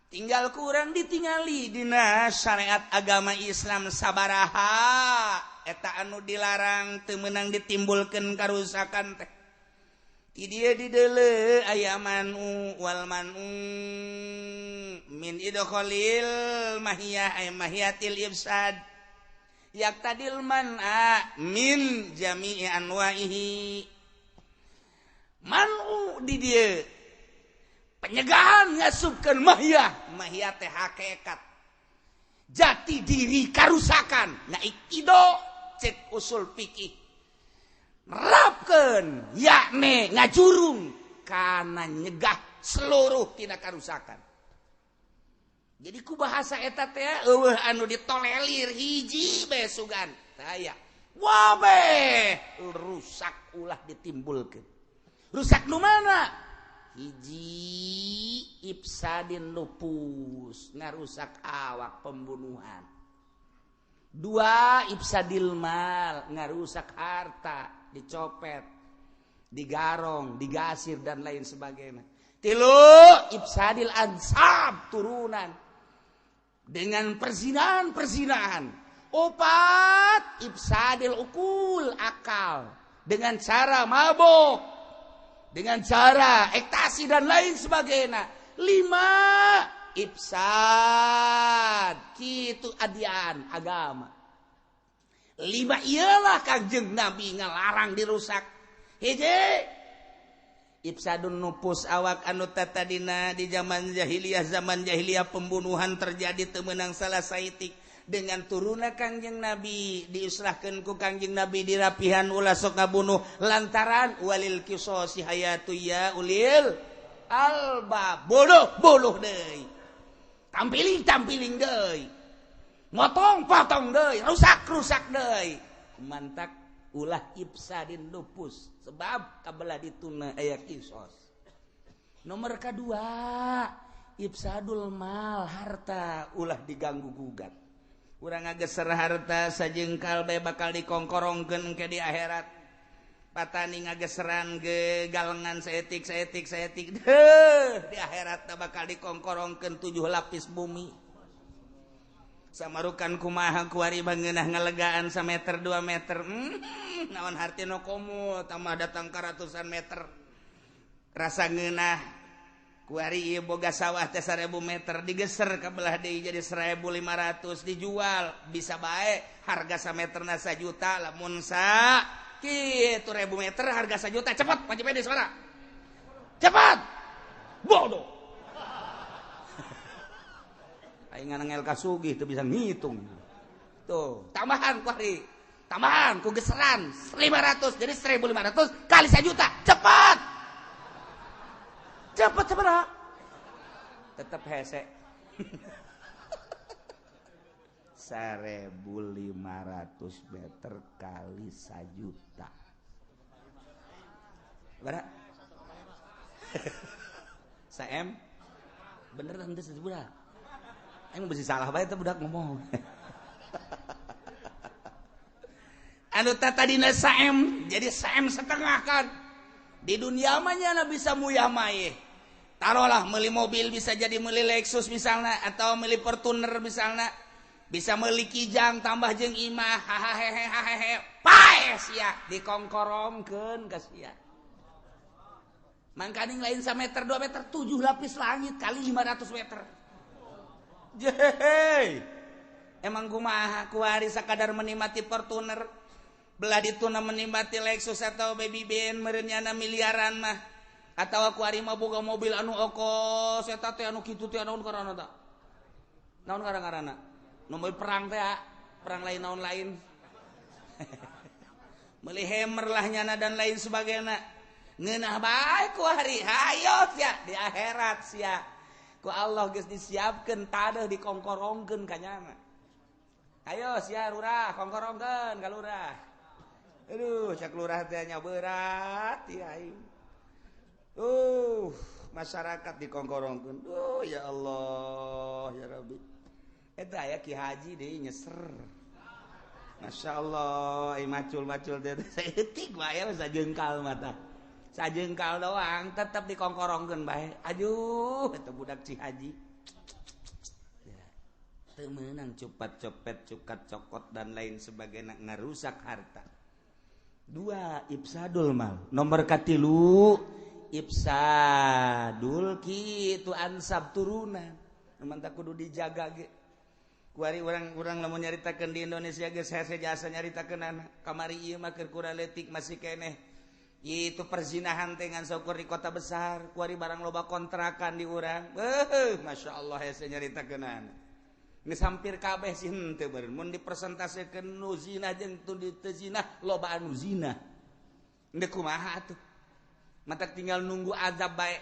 Tinggal kurang ditingali dina syariat agama Islam sabaraha eta anu dilarang teu meunang ditimbulkeun karusakan teh. Di dieu di deuleu aya manu wal manu min idkhalil mahiyah ay mahiyatil ifsad yaqtadil man'a min jami'i anwa'ihi. Manu di dieu penyegahan ngasupkeun mahiyah, mahiyah teh hakikat jati diri karusakan naik ido cek usul fikih nerapkeun yakni ngajurung kana nyegah seluruh tina karusakan. Jadi ku bahasa eta teh eueuh anu ditolelir hiji bae sugan taya wabe rusak ulah ditimbulkeun. Rusak nu mana? Hiji ifsadin nufus ngarusak awak pembunuhan. Dua ifsadil mal ngarusak harta dicopet, digarong, digasir dan lain sebagainya. Tilu ifsadil ansab turunan dengan perzinahan-perzinahan. Opat ifsadil ukul akal dengan cara mabok, dengan cara ekstasi dan lain sebagainya. Lima ifsad kitu adian agama. Lima ialah Kangjeng Nabi ngalarang dirusak. Hiji ifsadun nufus awak anu tatadina di zaman jahiliyah, zaman jahiliyah pembunuhan terjadi teu meunang salah saitik. Dengan turunna Kangjeng Nabi diislahkeun ku Kangjeng Nabi dirapihan ulah sok ngabunuh lantaran walil qisasi hayatu ya ulil alba. Bodoh bodoh deui, tampiling tampiling deui, motong potong deui, rusak rusak deui. Mantak ulah ifsadin nufus sebab kabelah dituna aya kisos. Nomor kedua ifsadul mal harta ulah diganggu gugat. Urang ngageser harta sajengkal bae bakal dikongkorongkeun ke di akhirat. Patani ngageseran ge galengan saetik saetik saetik deuh di akhirat bakal dikongkorongkeun 7 lapis bumi. Samarukan kumaha kuari bangeunah ngalegaan sameter 2 meter. Naon hartina komo tambah datang ka ratusan meter. Rasa ngeunah kuari ieu boga sawah teh 1000 meter digeser ka belah deui jadi 1500 dijual bisa bae harga sameterna 1 juta lamun sa kitu 1000 meter harga 1 juta cepat panci pede suara cepat bodoh aing nganangel ka sugih teu bisa ngitung tuh tambahan kuari tambahan ku geseran 500 jadi 1500 kali 1 juta cepat cepat cepat tetap hese 1500 meter kali 1 juta berapa? Saem bener teh sebudak emang besi salah bae teh budak ngomong anu tadina saem jadi saem setengah kan di dunia mah nya bisa muyah maye. Taruhlah beli mobil bisa jadi beli Lexus misalnya atau beli Fortuner misalnya bisa beli Kijang tambah jeung imah hahaha pae sia dikongkorongkeun ka sia. Mangkaning lain sameter 2 meter 7 lapis langit kali 500 meter. Jehe. Emang kumaha kuari sakadar menikmati Fortuner belah dituna menikmati Lexus atau Baby Ben meureun nyana miliaran mah. Atawa kuari mah boga mobil anu okos eta teh anu kitu teh naon ngaranna ta? Naon ngaranna? Nu mobil perang teh, perang lain naon lain. Meuli Hammer lah nyana dan lain sebagainya. Ngeunah bae ku hari, hayo sia di akhirat sia. Ku Allah geus disiapkeun tadeuh dikongkorongkeun ka nyana. Ayo sia lurah kongkorongkeun ka lurah. Aduh, cak lurah teh nya berat ya aing. Masyarakat dikongkorongkeun. Duh ya Allah, ya Rabbi. Eta aya Ki Haji deui nyeser. Masya Allah, macul-macul teh saeutik bae sajengkal mata. Sajengkal doang tetep dikongkorongkeun bae. Aduh, eta budak Ci Haji. Teu meunang cupat copet, cukat cokot dan lain sebagainya ngarusak harta. Dua, ifsadul mal. Nomor katilu ifsadul kitu ansab turunan. Mantap kudu dijaga ge. Kuari urang-urang lamun nyaritakeun di Indonesia geus hese jasa nyaritakeun anak. Kamari ieu mah keur kurang leutik masih keneh. Itu perzinahan teh ngan saukur di kota besar. Kuari barang loba kontrakan di urang. Masya Allah hese nyaritakeun anak. Geus hampir kabeh sih henteu beureun. Mun dipresentasekeun nu zina jeung teu zina, loba anu zina. Endek kumaha atuh? Matak tinggal nunggu azab bae.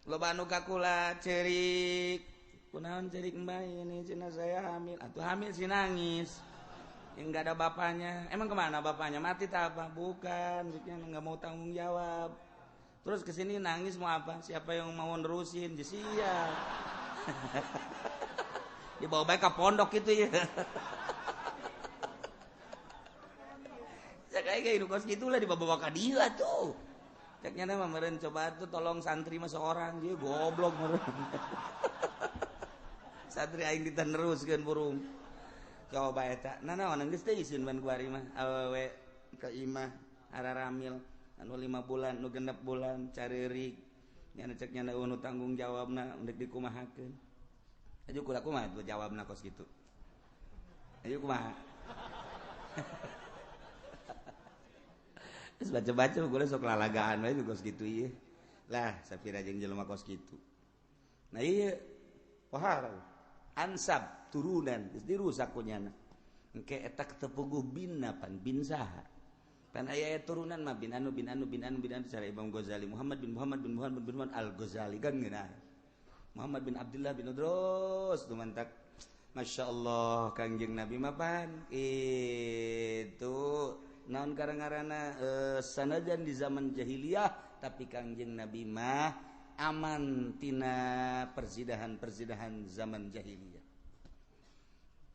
Loba anu ka kula ceurik. Kunaon cerik mbak ini cina saya hamil. Atuh hamil sih nangis. Yang enggak ada bapaknya. Emang kemana bapaknya? Mati tak apa? Bukan, maksudnya enggak mau tanggung jawab. Terus kesini nangis mau apa? Siapa yang mau nerusin? Sia. Dibawa baik ke pondok gitu ya. Saya kayak hidup kos gitulah dibawa ke dia tuh. Ceknya mah meureun coba tuh tolong santri mah seorang dia goblok meureun. Santri aing diteneruskeun burung. Coba eta. Nah naon geus teh isin ban kuari mah awewe ka imah araramil anu 5 bulan nu 6 bulan careurik. Nya cek nya nu tanggung jawabna endek dikumahakeun. Ayo kula kumaha tuh jawabna kos kitu. Ayo kumaha. Terus baca-baca kula sok lalagaan we kos kitu ieu. Lah sapira jeung jelema kos kitu. Nah ieu pohara ansab turunan geus dirusak ku nyana. Engke eta tepuguh binna pan bin saha. Pan aya turunan mah bin anu bin anu bin anu bin anu cara Imam Ghazali Muhammad bin Muhammad bin Muhammad bin Muhammad Al-Ghazali kan ngeunah. Muhammad bin Abdullah bin Udrus dumantak Masya Allah Kangjeng Nabi mapan itu naon karang-karana sanajan di zaman jahiliyah tapi Kangjeng Nabi mah aman tina perzidahan-perzidahan zaman jahiliyah.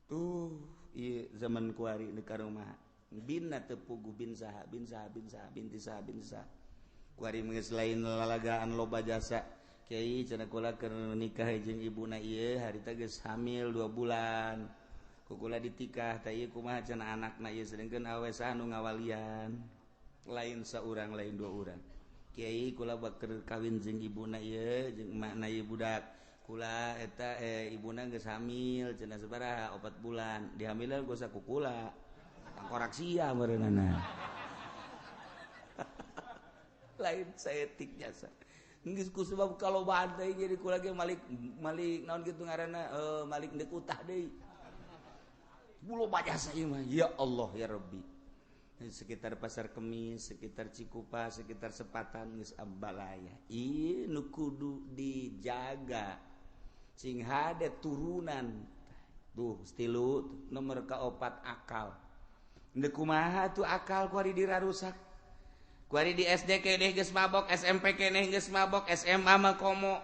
Tuh ieu zaman kuari di karomah binna teu puguh bin saha bin saha bin saha binti saha bin saha. Kuari geus lain lalagaan loba jasa. Kiai cenah kula keur nikah jeung ibuna ieu harita geus hamil 2 bulan. Ku kula ditikah teh ieu kumaha cenah anakna ieu sedengkeun awe saha nu ngawalian. Lain saurang lain 2 urang. Kiai kula bakeur kawin jeung ibuna ieu jeung emakna ieu budak. Kula eta ibuna geus hamil cenah sabaraha 4 bulan. Dihamilan ku saku kula. Tangkorak sia meureunana. Lain saetik jasa. Geus ku sebab kalau badai jadi kula ge malik malik naon kitu ngaranna malik deuk utah deui. Bulo bajasa ieu mah ya Allah ya Rabbi. Sekitar Pasar Kemis, sekitar Cikupa, sekitar Sepatan geus abalaya. Ieu nu kudu dijaga. Sing hade turunan. Tuh stilu nomor kaopat akal. Deuk kumaha tuh akal ku ari dirarusak. Kuari di SD keneh geus mabok, SMP keneh geus mabok, SMA mah komo.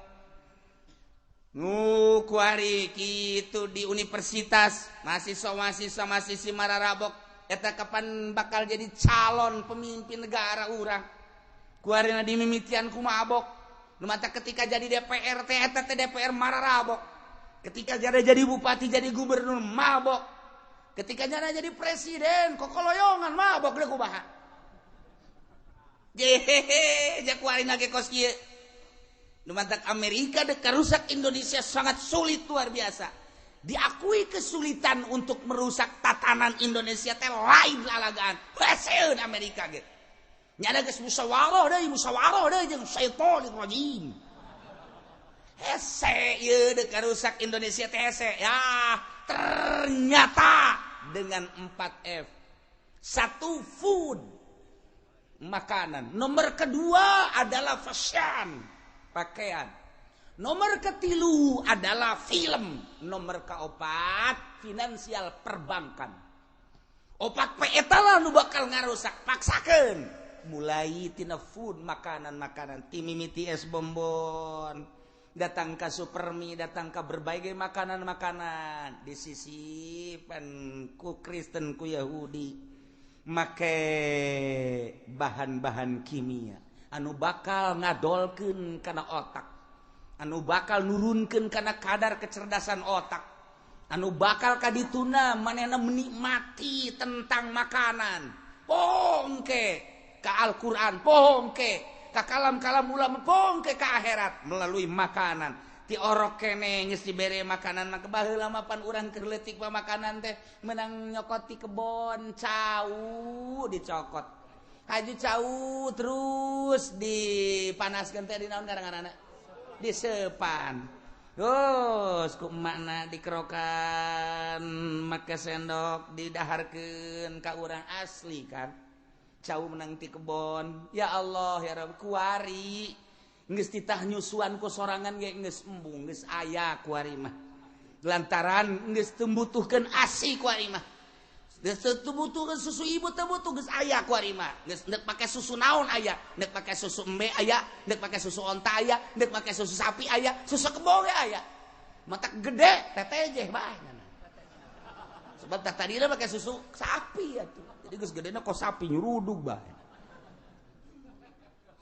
Nu kuari kitu di universitas, mahasiswa-mahasiswa masih mararabok, eta kapan bakal jadi calon pemimpin negara urang. Kuari na dimimitian ku mabok. Nu mata ketika jadi DPR teh eta teh DPR mararabok. Ketika jadi bupati, jadi gubernur mabok. Ketika jadi presiden kokoloyongan mabok deui kumaha. Jehehe, jakuarin lagi kos kieu. Nu mantak Amerika dek rusak Indonesia sangat sulit luar biasa. Diakui kesulitan untuk merusak tatanan Indonesia teh lain lalagaan. Haseun Amerika gitu. Nyana geus musyawarah deui, musyawarah deui jeung syaitonir rajim. Hese ieu deuk rusak Indonesia teh hese. Ya, ternyata dengan 4F. Satu, food, makanan. Nomor kedua adalah fashion, pakaian. Nomor ketilu adalah film. Nomor keopat finansial perbankan. Opat P eta lah nu bakal ngarusak, paksakeun. Mulai tina food, makanan-makanan, ti mimiti es bonbon, datang ke supermi, datang ke berbagai makanan-makanan disisipan ku Kristen, ku Yahudi, make bahan-bahan kimia anu bakal ngadolkeun kana otak, anu bakal nurunkeun kana kadar kecerdasan otak, anu bakal kadituna manehna menikmati tentang makanan. Pongke ka Al-Qur'an, pongke ka kalam-kalam ulama, pongke ka akhirat melalui makanan. Ti orok kene geus dibere makanan mah baheula mah pan urang keur leutik mah makanan teh menang nyokot ti kebon, cau dicokot. Haji cau terus dipanaskeun teh di naon ngaranna? Disepan. Terus ku emakna dikerokan make sendok didaharkeun ka urang asli kan. Cau menang ti kebon. Ya Allah ya Rabb, kuari geus titah nyusuan ku sorangan ge geus embung, geus aya kuari mah. Lantaran geus teu butuhkeun asi kuari mah. Geus teu butuhkeun susu ibu, teu butuh, geus aya kuari mah. Geus neuk pake susu naon aya, neuk pake susu embe aya, neuk pake susu onta aya, neuk pake susu sapi aya, susu kebo ge aya. Matak gede tetejeh bae. Sebab tah tadina pake susu sapi atuh. Jadi geus gedena kok sapi nyurudug bae.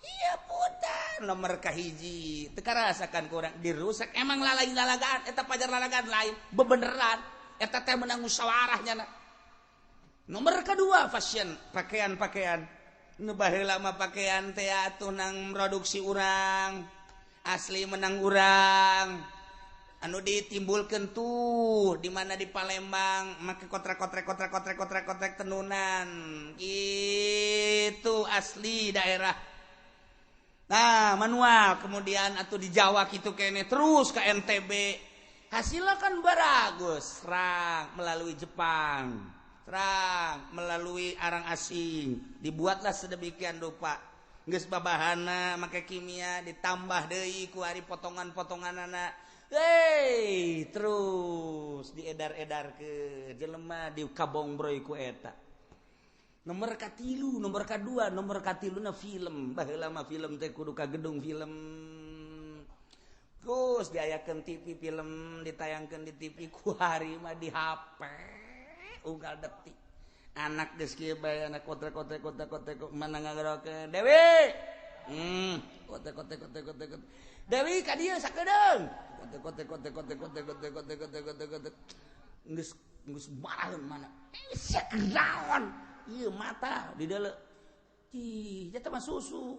Iya putar nomor kahiji teu karasakan kurang dirusak emang lalain lalagaan eta pajar lalagaan lain bebeneran eta teh menang musyawarah nyana. Nomor kedua fashion, pakaian-pakaian. Nu baheula mah pakaian teh atuh nang produksi urang, asli menang urang. Anu ditimbulkeun tuh di mana di Palembang make kotrek-kotrek kotrek-kotrek kotrek-kotrek tenunan. Itu asli daerah. Nah, manual kemudian atau di Jawa gitu kene terus ke NTB. Hasilnya kan baragus, serang melalui Jepang, serang melalui arang asing, dibuatlah sedemikian rupa. Geus babahana make kimia ditambah deui ku ari potongan-potonganana. Hei, terus diedar-edar ke jelema di kabongbroy ku eta. Nomor katilu, nomor kadua, nomor katiluna film. Baheula mah film teh kudu ka gedung film. Terus diayakeun TV film, ditayangkeun di TV, ku hari mah di HP. Unggal detik. Anak geus kieu bae anak kotrek-kotrek kotrek-kotrek mana ngagerakeun. Dewi. Kotrek-kotrek kotrek-kotrek. Dewi ka dieu sakedeung. Kotrek kotrek kotrek kotrek kotrek kotrek kotrek kotrek kotrek. Geus geus maraheun mana. Sia kenaon? Ieu mata di deuleu. Ih, eta mah susu.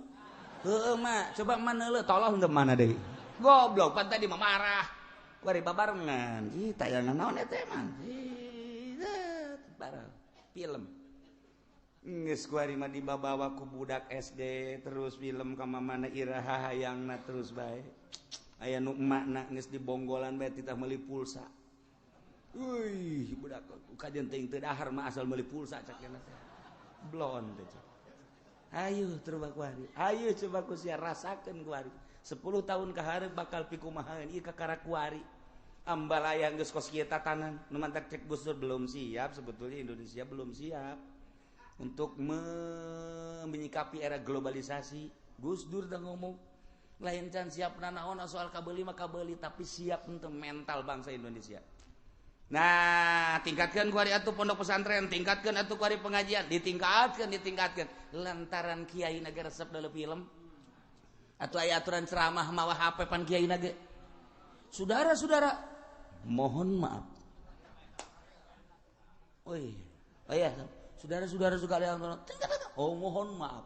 Heueuh mah, coba mana leuh tolong teu mana deui. Goblok pan tadi mah marah. Bari babarengan. Ih, tayangan naon eta mah? Ih, bareng film. Geus kuari mah dibabawa ku budak SD terus film ka mamana iraha hayangna terus bae. Aya nu emakna geus dibonggolan bae titah meuli pulsa. Wih, budak kajian teuing teu dahar mah asal meuli pulsa cak cenah teh. Blon teh cak. Ayo coba kuari. Ayo coba ku sia rasakeun kuari. 10 tahun ka hareup bakal pikumahaeun ieu kakara kuari. Ambalaya geus kos kieu tatanan. Nu mantak cek Gus Dur belum siap, sebetulnya Indonesia belum siap untuk menyikapi era globalisasi. Gus Dur dah ngomong lain can siap nanaon soal kabeuli mah kabeuli, tapi siap untuk mental bangsa Indonesia. Nah, tingkatkan kuari atuh pondok pesantren, tingkatkan atuh kuari pengajian, ditingkatkan, ditingkatkan. Lantaran kiai naga resep dalam film atau aya aturan ceramah mawa HP pan kiai naga. Saudara-saudara, mohon maaf. Oi, oh iya, saudara-saudara sekalian, oh mohon maaf.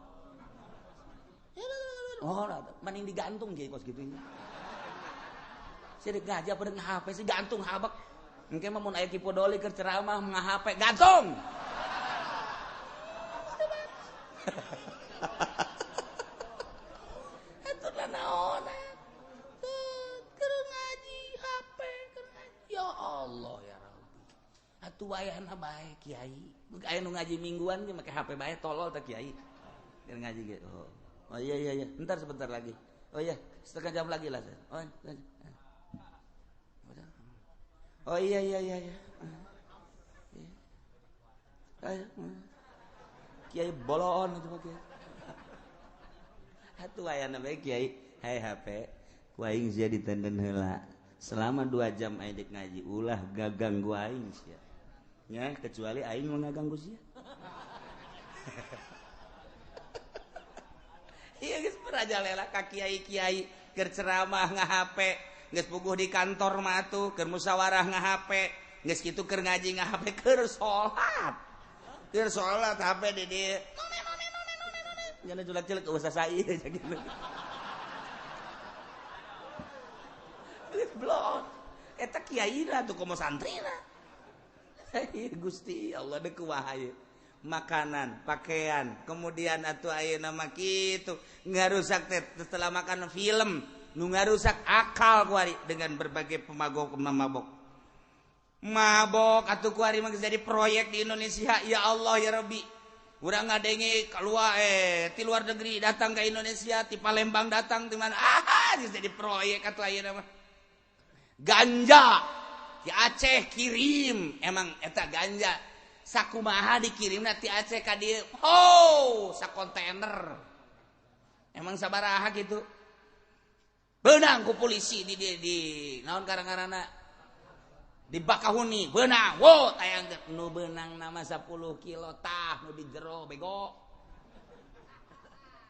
Oh, mending digantung kiai kos gitu. Saya ngaji apa dengan HP sih gantung habak. Engke mah mun aya Ki Podoli keur ceramah nga-HP gantung. Atuh naon keur ngaji HP keur ngaji. Ya Allah ya Rabbi. Atuh wayahna bae kiai. Aya nu ngaji mingguan ge make HP bae tolol teh kiai. Keur ngaji ge. Oh. Oh iya iya iya, entar sebentar lagi. Oh iya, setengah jam lagi lah. Oh, oh iya iya iya iya. Ayo. Kiai bolon itu mah kiai. Atuh ayana bae kiai, hai HP, ku aing sia ditenden heula. Selama 2 jam aing dek ngaji ulah gaganggu aing sia. Nya kecuali aing mah ngaganggu sia. Iya geus merajalela ka kiai-kiai keur ceramah nga-HP, geus puguh di kantor mah atuh keur musyawarah nga-HP, geus kitu keur ngaji nga-HP keur salat. Keur salat HP di dieu. None none none none none. Nyana julak-julak usah sai gitu. Geus blon. Eta kiaina tuh komo santrina. Gusti Allah deuk kumaha ieu. Makanan, pakaian, kemudian atuh ayeuna mah kitu ngarusak teh setelah makan film, nu ngarusak akal kuari dengan berbagai pemagok mabok. Mabok atuh kuari mah jadi proyek di Indonesia, ya Allah ya Rabbi. Urang ngadenge keluar ti luar negeri datang ke Indonesia, ti Palembang datang ti mana, jadi proyek atuh ayeuna mah. Ganja di Aceh kirim, emang eta ganja sakumaha dikirim ti Aceh ka dieu, oh sakontainer. Emang sabaraha gitu. Beunang ku polisi di naon karang-karana di Bakahuni, beunang. Wo tayang nu beunang nama 10 kilo tah nu di jero bego.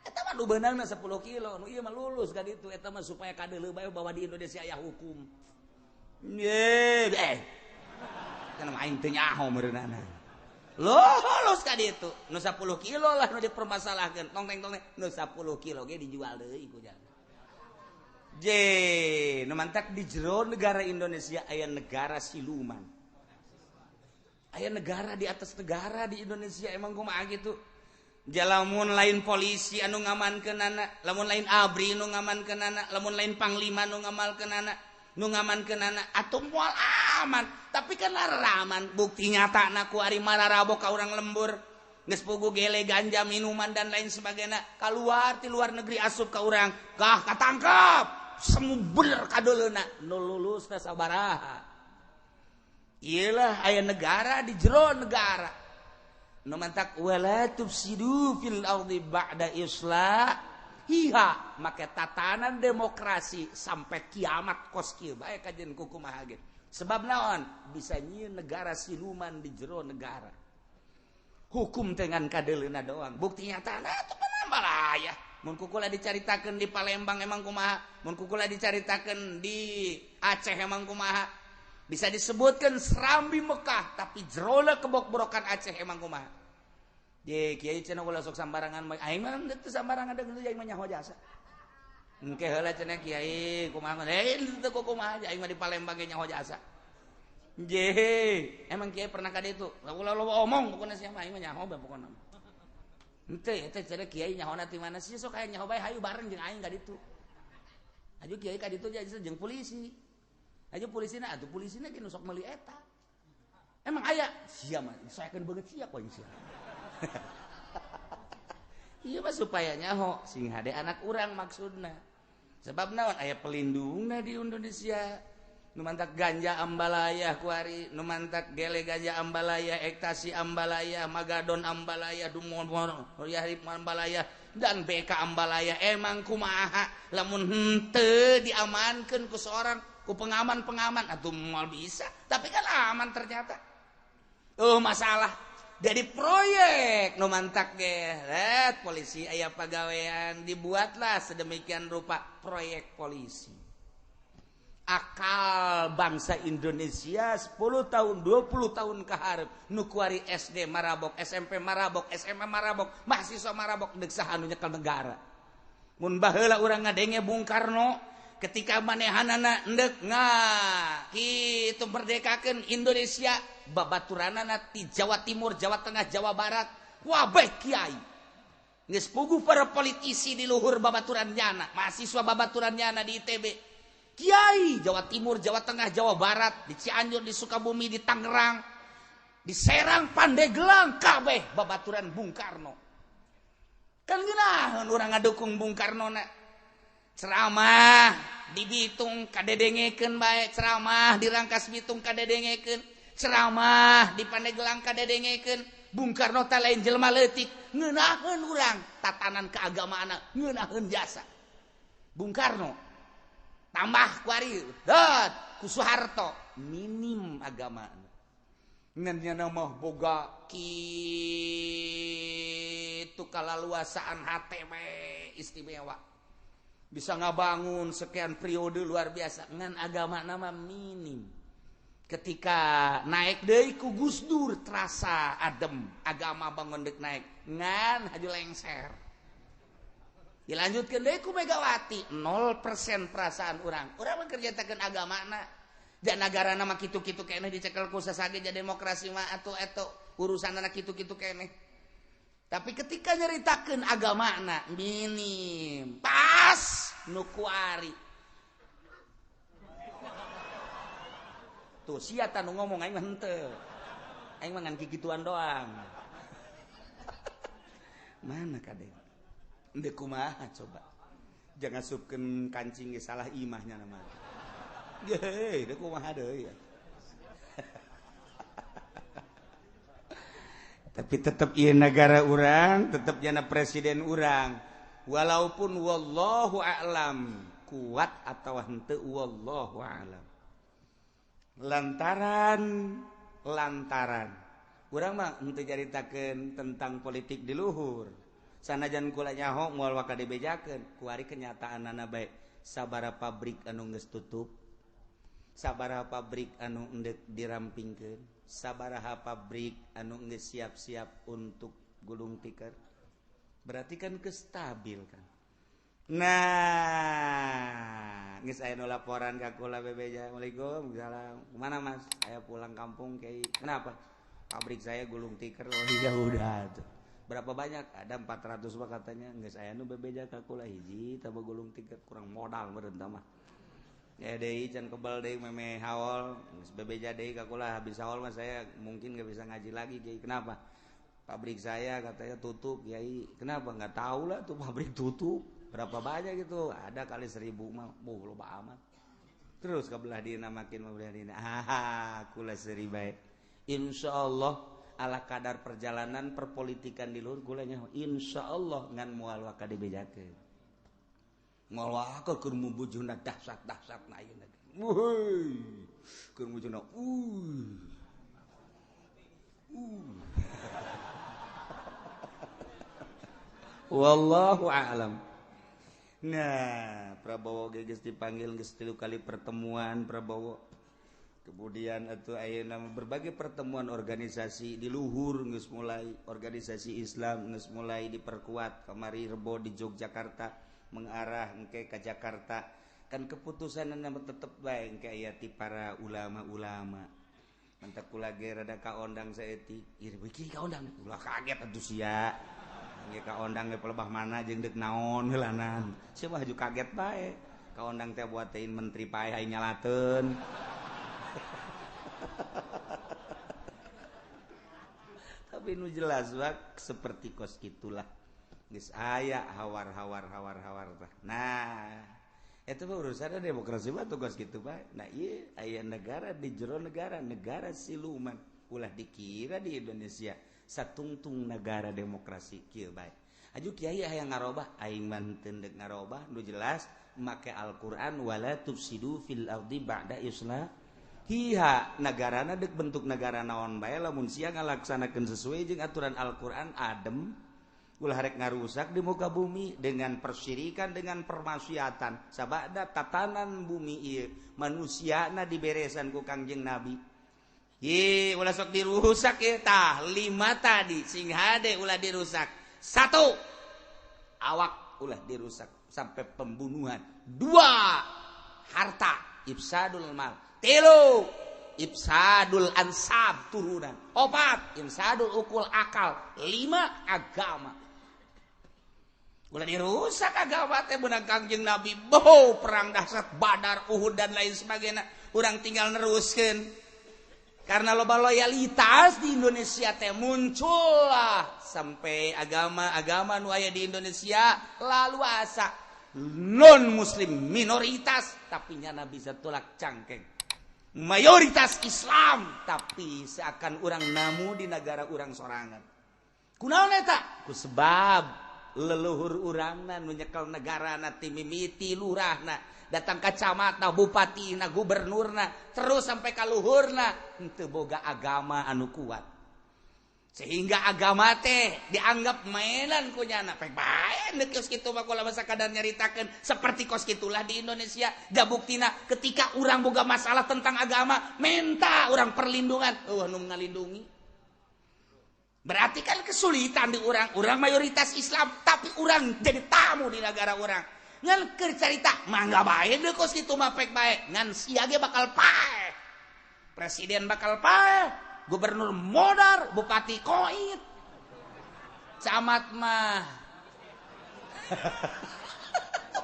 Eta mah nu beunangna 10 kilo, nu ieu mah lulus ka ditu eta mah supaya kadeuleu bae bahwa di Indonesia aya hukum. Ye, kana mah aing teu nyaho meureunana. Lulus ka ditu, nu 10 kilo lah nu dipermasalahkeun. Tong teng tong nu 10 kilo ge dijual deui ku jalma. Je, nu mantak di jero negara Indonesia aya negara siluman. Aya negara di atas negara di Indonesia emang kumaha kitu. Lamun lain polisi anu ngamankeunana, lamun lain ABRI nu ngamankeunana, lamun lain panglima nu ngamalkeunana, nu ngamankeunana atuh moal aman. Tapi kan aman, bukti nyata na ku ari mararabok ka urang lembur. Geus pugu gele ganja minuman dan lain sebagainya kaluar ti luar negeri asup ka urang, gah katangkep. Semu bener kadoleuna nu lulus teh sabaraha. Iyalah aya negara di jero negara. Nu mantak wala tufsidu fil ardi ba'da islahiha, make tatanan demokrasi sampai kiamat kos kieu bae kajen kukumaha ge. Sebab naon? Bisa nyieun negara siluman di jero negara. Hukum dengan kadeuleuna doang. Bukti nyatana atuh panambalaya. Mun kukula dicaritakeun di Palembang emang kumaha, mun kukula dicaritakeun di Aceh emang kumaha. Bisa disebutkan Serambi Mekah, tapi jerona kebok-borokan Aceh emang kumaha. Ye kiai cenah ulah sok sambarangan, aing mah teu sambarangan deung aing mah nyaho jasa. Engke heula cenah kiai kumaha, teu kumaha aing mah di Palembang ge nyaho jasa. Je, emang kiai pernah ka ditu? Ulah loba omong pokona sia mah aing mah nyaho bae pokona. Henteu eta cenah kiai nyahona ti mana sih sok aya nyaho bae hayu bareng jeung aing ka ditu. Aju kiai ka ditu jeung polisi. Aju polisina atuh polisina ge nu sok meuli eta. Emang aya sia mah saekeun beungeut sia ku aing sia. Ieu mah supaya nyaho sing hade anak urang maksudna. Sebab naon aya pelindungna di Indonesia. Nu mantak ganja ambalaya kuari, nu mantak gele ganja ambalaya, ektasi ambalaya, magadon ambalaya, dumon yahib ambalaya dan BK ambalaya. Emang kumaha lamun henteu diamankeun ku seorang ku pengaman-pengaman atuh moal bisa, tapi kan aman ternyata. Oh masalah jadi proyek nu mantak ge polisi aya pagawean dibuatlah sedemikian rupa proyek polisi. Akal bangsa Indonesia 10 tahun 20 tahun ke hareup nu kuari SD marabok, SMP marabok, SMA marabok, mahasiswa marabok deuk saha nu nyekel negara. Mun baheula urang ngadenge Bung Karno ketika manehanana endek ngah kitu merdekakeun Indonesia babaturanana ti Jawa Timur, Jawa Tengah, Jawa Barat wabeh kiai. Geus puguh para politisi di luhur babaturan nyana, mahasiswa babaturan nyana di ITB. Kiai Jawa Timur, Jawa Tengah, Jawa Barat, di Cianjur, di Sukabumi, di Tangerang, di Serang, Pandeglang, kabeh babaturan Bung Karno. Kan geunaheun urang ngadukung Bung Karno na. Ceramah di Bitung kadedengekeun bae, ceramah di Rangkas Bitung kadedengekeun, ceramah di Pandeglang kadedengekeun. Bung Karno teh lain jelema leutik, ngeunaheun urang tatanan keagamaan, ngeunaheun jasa. Bung Karno tambah kuari, dat ku Soeharto minim agama. Ngan nya mah boga kitu kalaluasaan hate we istimewa. Bisa ngabangun sekian periode luar biasa, ngan agama nama minim. Ketika naik deui ku Gus Dur terasa adem, agama bangun deuk naik, ngan haju lengser. Dilanjutkeun deui ku Megawati, 0% perasaan urang. Urang mah kerjatakeun agamana. Dan nagarana mah kitu-kitu keneh dicekel ku sasage jadi demokrasi mah atuh eta urusanna kitu-kitu keneh. Tapi ketika nyeritakeun agamana minim, pas nu kuari. Tuh sia tah nu ngomong aing mah henteu. Aing mah ngan kikituan doang. Mana kadeng? Endek kumaha coba. Jangan asupkeun kancing ge salah imahnya nama. Geuh, deuk kumaha deui. Tapi tetep ieu negara urang, tetep jana presiden urang. Walaupun wallahu a'lam kuat atau henteu wallahu a'lam. Lantaran urang mah henteu caritakeun tentang politik di luhur. Sanajan kula nyaho moal waka dibejakeun, kuari kenyataanana bae. Sabaraha pabrik anu geus tutup, sabaraha pabrik anu endek dirampingkeun, sabaraha pabrik anu geus siap-siap untuk gulung tikar. Berarti kan kestabil kan. Nah, geus aya nu laporan ka kula bebeja. Assalamualaikum, salam. Kemana Mas? Saya pulang kampung kiai. Kenapa? Pabrik saya gulung tikar. Oh iya udah tuh. Berapa banyak? Ada 400 mah katanya. Geus aya nu bebeja ka kula hiji tah gulung tikar kurang modal meureun tah mah. Ya deui can kebal deui meme haol, geus bebeja deui ka kula habis haol mah saya mungkin gak bisa ngaji lagi kiai. Kenapa? Pabrik saya katanya tutup kiai. Kenapa? Enggak tahu lah tuh pabrik tutup. Berapa banyak gitu? Ada kali 1000 mah. Boh loba amat. Terus ke belah dina makin belah dina. Ah, kula seuri bae. Insyaallah ala kadar perjalanan perpolitikan di luhur kula nya insyaallah ngan moal waka dibejakeun. Moal waka keur mubujuna dahsyat-dahsyatna ayeuna. Wuih. Keur mubujuna Wallahu a'lam. Nah, Prabowo ge geus dipanggil geus 3 kali pertemuan Prabowo. Kemudian atuh ayeuna berbagai pertemuan organisasi di luhur geus mulai, organisasi Islam geus mulai diperkuat. Kamari Rebo di Yogyakarta mengarah engke ka Jakarta. Kan keputusanna tetep bae engke aya ti para ulama-ulama. Mantak kula ge rada kaondang saeutik. Ieu beuki kaondang. Ulah kaget atuh sia. Engke kaondang ge pelebah mana jeung deuk naon heulanan. Sia mah haju kaget bae. Kaondang teh buatein menteri pae aing nyalateun. Tapi nu jelas bak seperti kos gitulah. Geus aya hawar-hawar hawar-hawar tah. Nah, eta mah urusanna demokrasi mah tugas kitu bae. Nah, ieu aya negara di jero negara, negara siluman. Ulah dikira di Indonesia satungtung negara demokrasi kieu bae. Aju kiai hayang ngarobah, aing mah henteu deuk ngarobah, nu jelas make Al-Qur'an wala tufsidu fil ardi ba'da islah. Hiha, negarana deuk bentuk negara naon bae lamun sia ngalaksanakeun sesuai jeung aturan Al-Qur'an adem. Ulah rek ngarusak di muka bumi dengan persyirikan, dengan permaksiatan. Sabada tatanan bumi ieu manusiana diberesan ku Kangjeng Nabi. Ye, ulah sok dirusak ye tah 5 tadi sing hade ulah dirusak. 1, awak ulah dirusak sampai pembunuhan. 2, harta ifsadul mal. 3, ifsadul ansab turunan. 4, ifsadul ukul akal. 5, agama. Ulah dirusak agama teh beunang Kangjeng Nabi boh perang dahsyat Badar, Uhud dan lain sebagainya. Urang tinggal neruskeun. Karena loba loyalitas di Indonesia teh muncullah sampai agama-agama nu aya di Indonesia lalu asa non muslim minoritas tapi nyana bisa tolak cangkeng. Mayoritas Islam tapi seakan urang namu di negara urang sorangan. Kunaon eta? Ku sebab leluhur urangna nu nyekel negarana ti mimiti lurahna datang ka camatna, bupatina, gubernurna, terus sampai ka luhurna henteu boga agama anu kuat. Sehingga agama teh dianggap mainan ku nyana. Pek bae geus kitu mah kula sakadar nyaritakeun seperti kos kitulah di Indonesia. Da buktina ketika urang boga masalah tentang agama minta urang perlindungan, eueuh nu ngalindungi. Berarti kan kesulitan di urang, urang mayoritas Islam tapi urang jadi tamu di negara urang. Ngan keur carita mangga bae deui kos kitu mah pek bae, ngan sia ge bakal paeh. Presiden bakal paeh, gubernur modar, bupati koit. Camat mah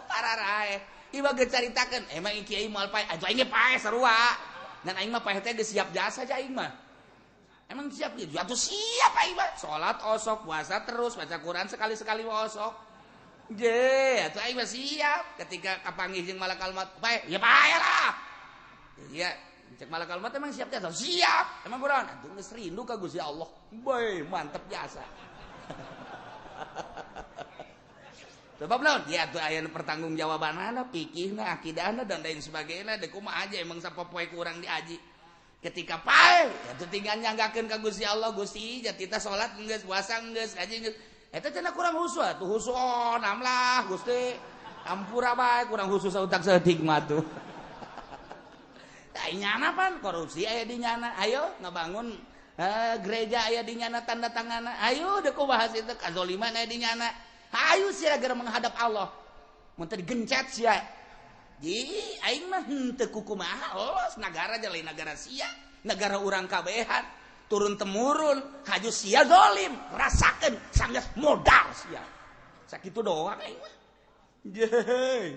pararae. Ieu mah geus caritakeun, emang kiai moal paeh, atuh aing ge paeh sarua. Ngan aing mah paeh teh geus siap jasa aja aing mah. Emang siap gitu? Atuh siap aing mah. Salat osok, puasa terus, baca Quran sekali-sekali osok. Je, atuh aing mah siap. Ketika kapanggih jeung malakal maut, paeh, ya paeh lah. Ya, cek malakal maut emang siap jasa? Siap. Emang kurang? Atuh geus rindu ka Gusti Allah. Bae, mantep jasa. Sebab naon? Ya atuh aya pertanggungjawabanana, fikihna, akidahna dan lain sebagainya. Deuk kumaha aja emang sapopoe kurang diaji. Ketika pae, atuh tinggal nyanggakeun ka Gusti Allah, Gusti jatita salat geus, puasa geus, ngaji geus. Eta cenah kurang khusyuk atuh khusyuk namlah Gusti. Ampura bae kurang khusyuk sautak saeutik mah tuh. Ai nyana pan korupsi aya di nyana. Ayo ngabangun gereja aya di nyana tanda tanganna. Ayo deuk bahas itu kazoliman aya di nyana. Ayo sia gara menghadap Allah. Mun teu digencet sia. Ji aing mah henteu kukumaha los nagara lain nagara sia, nagara urang kabehan turun temurun haju sia zalim, rasakeun sanggeus modal sia. Sakitu doang aing mah. Jeuh.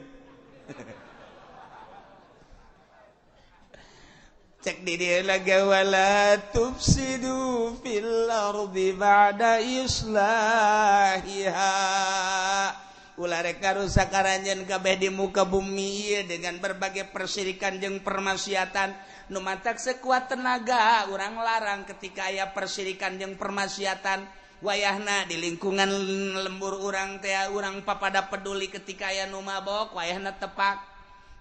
Cek di dia lagi wala tufsidu fil ardi ba'da islahiha. Ulah rek ngarusak aranjeun kabeh di muka bumi ieu dengan berbagai persirikan jeung permaksiatan. Nu matak sekuat tenaga urang larang ketika aya persirikan jeung permaksiatan. Wayahna di lingkungan lembur urang teh urang papada peduli ketika aya nu mabok wayahna tepak.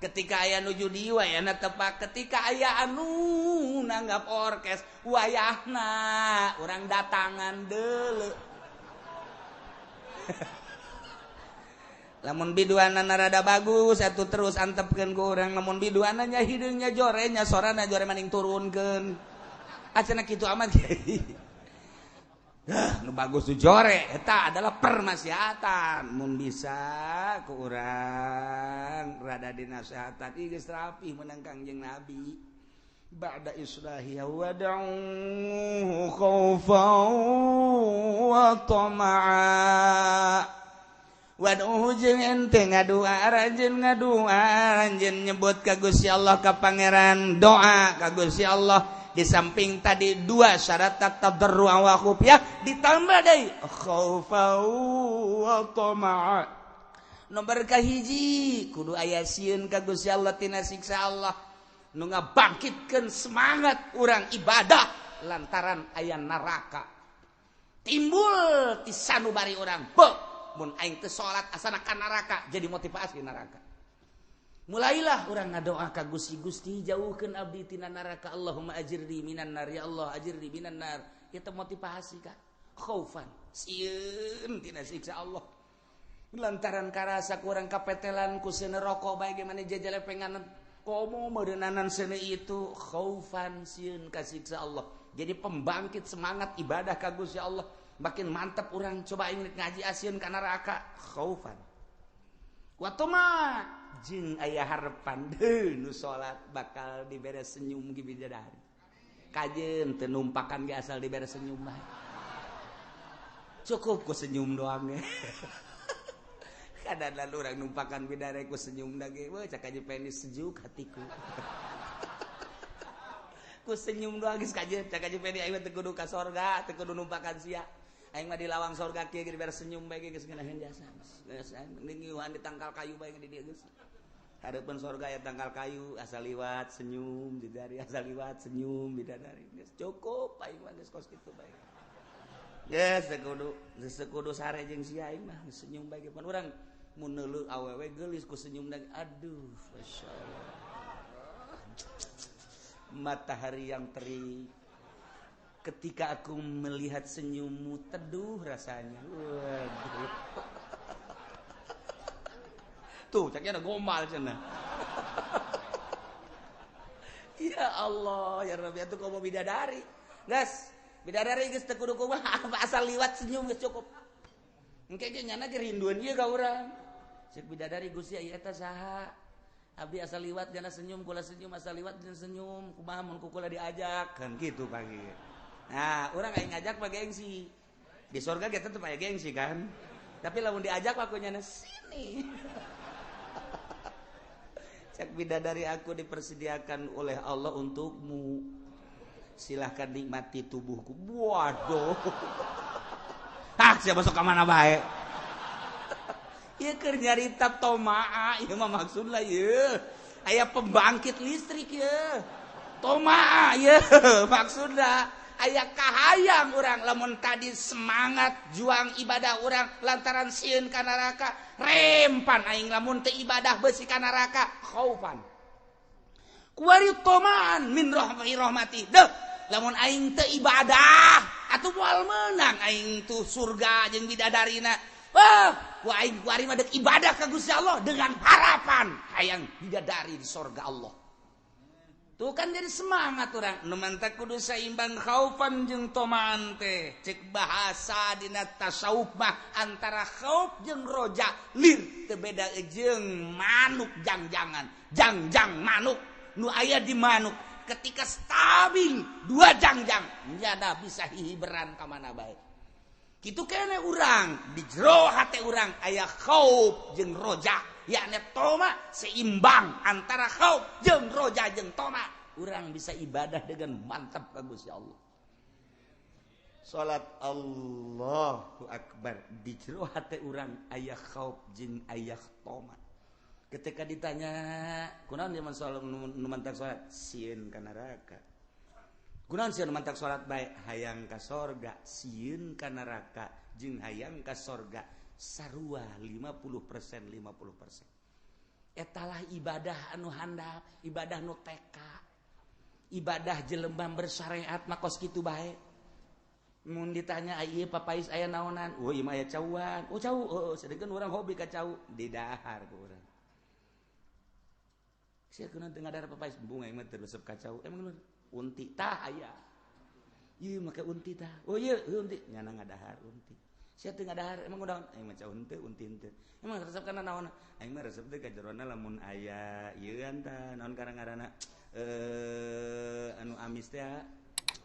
Ketika aya nu judi wayahna tepak, ketika aya anu nanggap orkes wayahna urang datangan deuleu. Lamun biduanana rada bagus atuh terus antepkeun ku urang, lamun biduanana hideungnya jorenya sorana jore maning turunkeun. Acenah kitu amat kiai. Hah, nu bagus tu jore eta adalah permaksiatan. Mun bisa ku urang rada dinasehatan ieu geus rapi meunang Kangjeng Nabi. Ba'da islahiha wad'uhu khaufan wa tama'a. Waduh jeung ente ngadua aranjeun nyebut ka Gusti Allah ka Pangeran doa ka Gusti Allah. Di samping tadi dua syarat tadarru wa khufyah ditambah deui khaufa wa tama'a. Nomor kahiji kudu aya sieun ka Gusti Allah tina siksa Allah nu ngabangkitkeun semangat urang ibadah lantaran aya neraka. Timbul ti sanubari urang beuh mun aing teu salat asana ka neraka jadi motivasi neraka. Mulailah urang ngadoa ka Gusti, Gusti jauhkeun abdi tina neraka, Allahumma ajirni minan nar, ya Allah ajirni minan nar. Eta motivasi ka khaufan sieun tina siksa Allah. Lantaran karasa kurang kapetelan ku seuneu rokok bae ge mane jajalepengan komo meureunnanan seuneu itu khaufan sieun ka siksa Allah. Jadi pembangkit semangat ibadah ka Gusti Allah. Makin mantap orang coba aing ngaji asieun ka neraka khaufan. Wa tama jeung aya harepan deui nu salat bakal dibere senyum gi bidadari. Kajeun teu numpakan ge asal dibere senyum bae. Cukup ku senyum doang ge. Kadang urang numpakan bidadari ku senyum dage, wah cak aja penis sejuk hatiku. Ku senyum doang geus kaje, cak aja penis aing mah teu kudu ka sorga, teu kudu numpakan sia. Aing mah di lawang sorga kieu ge biar senyum bae geus ngeunaheun jasa. Geus ngiuhan di tangkal kayu bae di dieu geus. Hareupeun sorga aya tangkal kayu, asal liwat senyum bidadari, asal liwat senyum bidadari. Geus cukup aing mah geus kos kitu bae. Geus teu kudu sare jeung sia aing mah senyum bae ge pan urang mun neuleuh awewe geulis ku senyum dage aduh masyaallah. Matahari yang terik ketika aku melihat senyummu teduh rasanya. Waduh. Tuh caknya ada gombal cenah. Ya Allah ya Rabbi atuh komo bidadari. Geus, bidadari geus teu kudu kumaha asal liwat senyum geus cukup. Engke ge nyana ge rinduan ieu ka urang. Cek bidadari Gusti ieu eta saha? Abdi asal liwat jana senyum, kula senyum, asal liwat jana senyum, kumaha mun ku kula diajak kan gitu pagi. Nah, urang aing ngajak mah gengsi. Di sorga ge tetep aya gengsi kan. Tapi lamun diajak mah ku nyana sini. Cek bidadari aku dipersediakan oleh Allah untukmu. Silahkan nikmati tubuhku. Waduh. Ah, siapa masuk ke mana bae? Ieu keur nyarita tomaa, ieu mah maksudna ieu. Aya pembangkit listrik ieu. Tomaa ieu maksudna. Aya kahayang urang lamun tadi semangat juang ibadah urang lantaran sieun ka neraka, rempan aing lamun teu ibadah beusi ka neraka, khaufan. Kuari tomaan min rahmati. Deuh, lamun aing teu ibadah atuh moal meunang aing tuh surga jeung bidadarina. Wah, ku aing kuari mah deuk ibadah ka Gusti Allah dengan harapan hayang bidadari di sorga Allah. Tuh kan jadi semangat orang. Nu mantak kudu saimbang khaufan jeung tomaan teh. Cek bahasa dina tasawuf mah antara khauf jeung roja lir teu beda jeung manuk jangjangan. Jangjang manuk nu aya di manuk ketika stabil dua jangjang nyada bisa hihiberan ka mana bae. Kitu kene urang di jero hate urang aya khauf jeung roja. Yakni toma seimbang antara khauf jeung roja jeung toma urang bisa ibadah dengan mantap ka Gusti Allah. Salat Allahu Akbar di jero hate urang aya khauf jeung aya toma. Ketika ditanya kunaon zaman salat nu mantak salat sieun ka neraka. Kunaon sieun nu mantak salat bae hayang ka sorga, sieun ka neraka jeung hayang ka sorga. Sarua 50% 50%. Etalah ibadah anu handap, ibadah nu TK. Ibadah jelema bersyariat mah kos kitu bae. Mun ditanya ieu papais aya naonan? Oh ieu mah aya cauan. Oh cau, oh sedengkeun urang hobi ka cau, didahar ku urang. Sia kunaon teu ngadahar papais? Embung aing mah teu resep ka cau. Emang unti tah aya. Ieu make unti tah. Oh ieu unti, nyana ngadahar unti. Sia teu ngadahar emang udah aing mah cau henteu unti henteu. Emang resep kana naon? Aing mah resep teh ka jerona lamun aya ieu tah naon karang-karana anu amis teh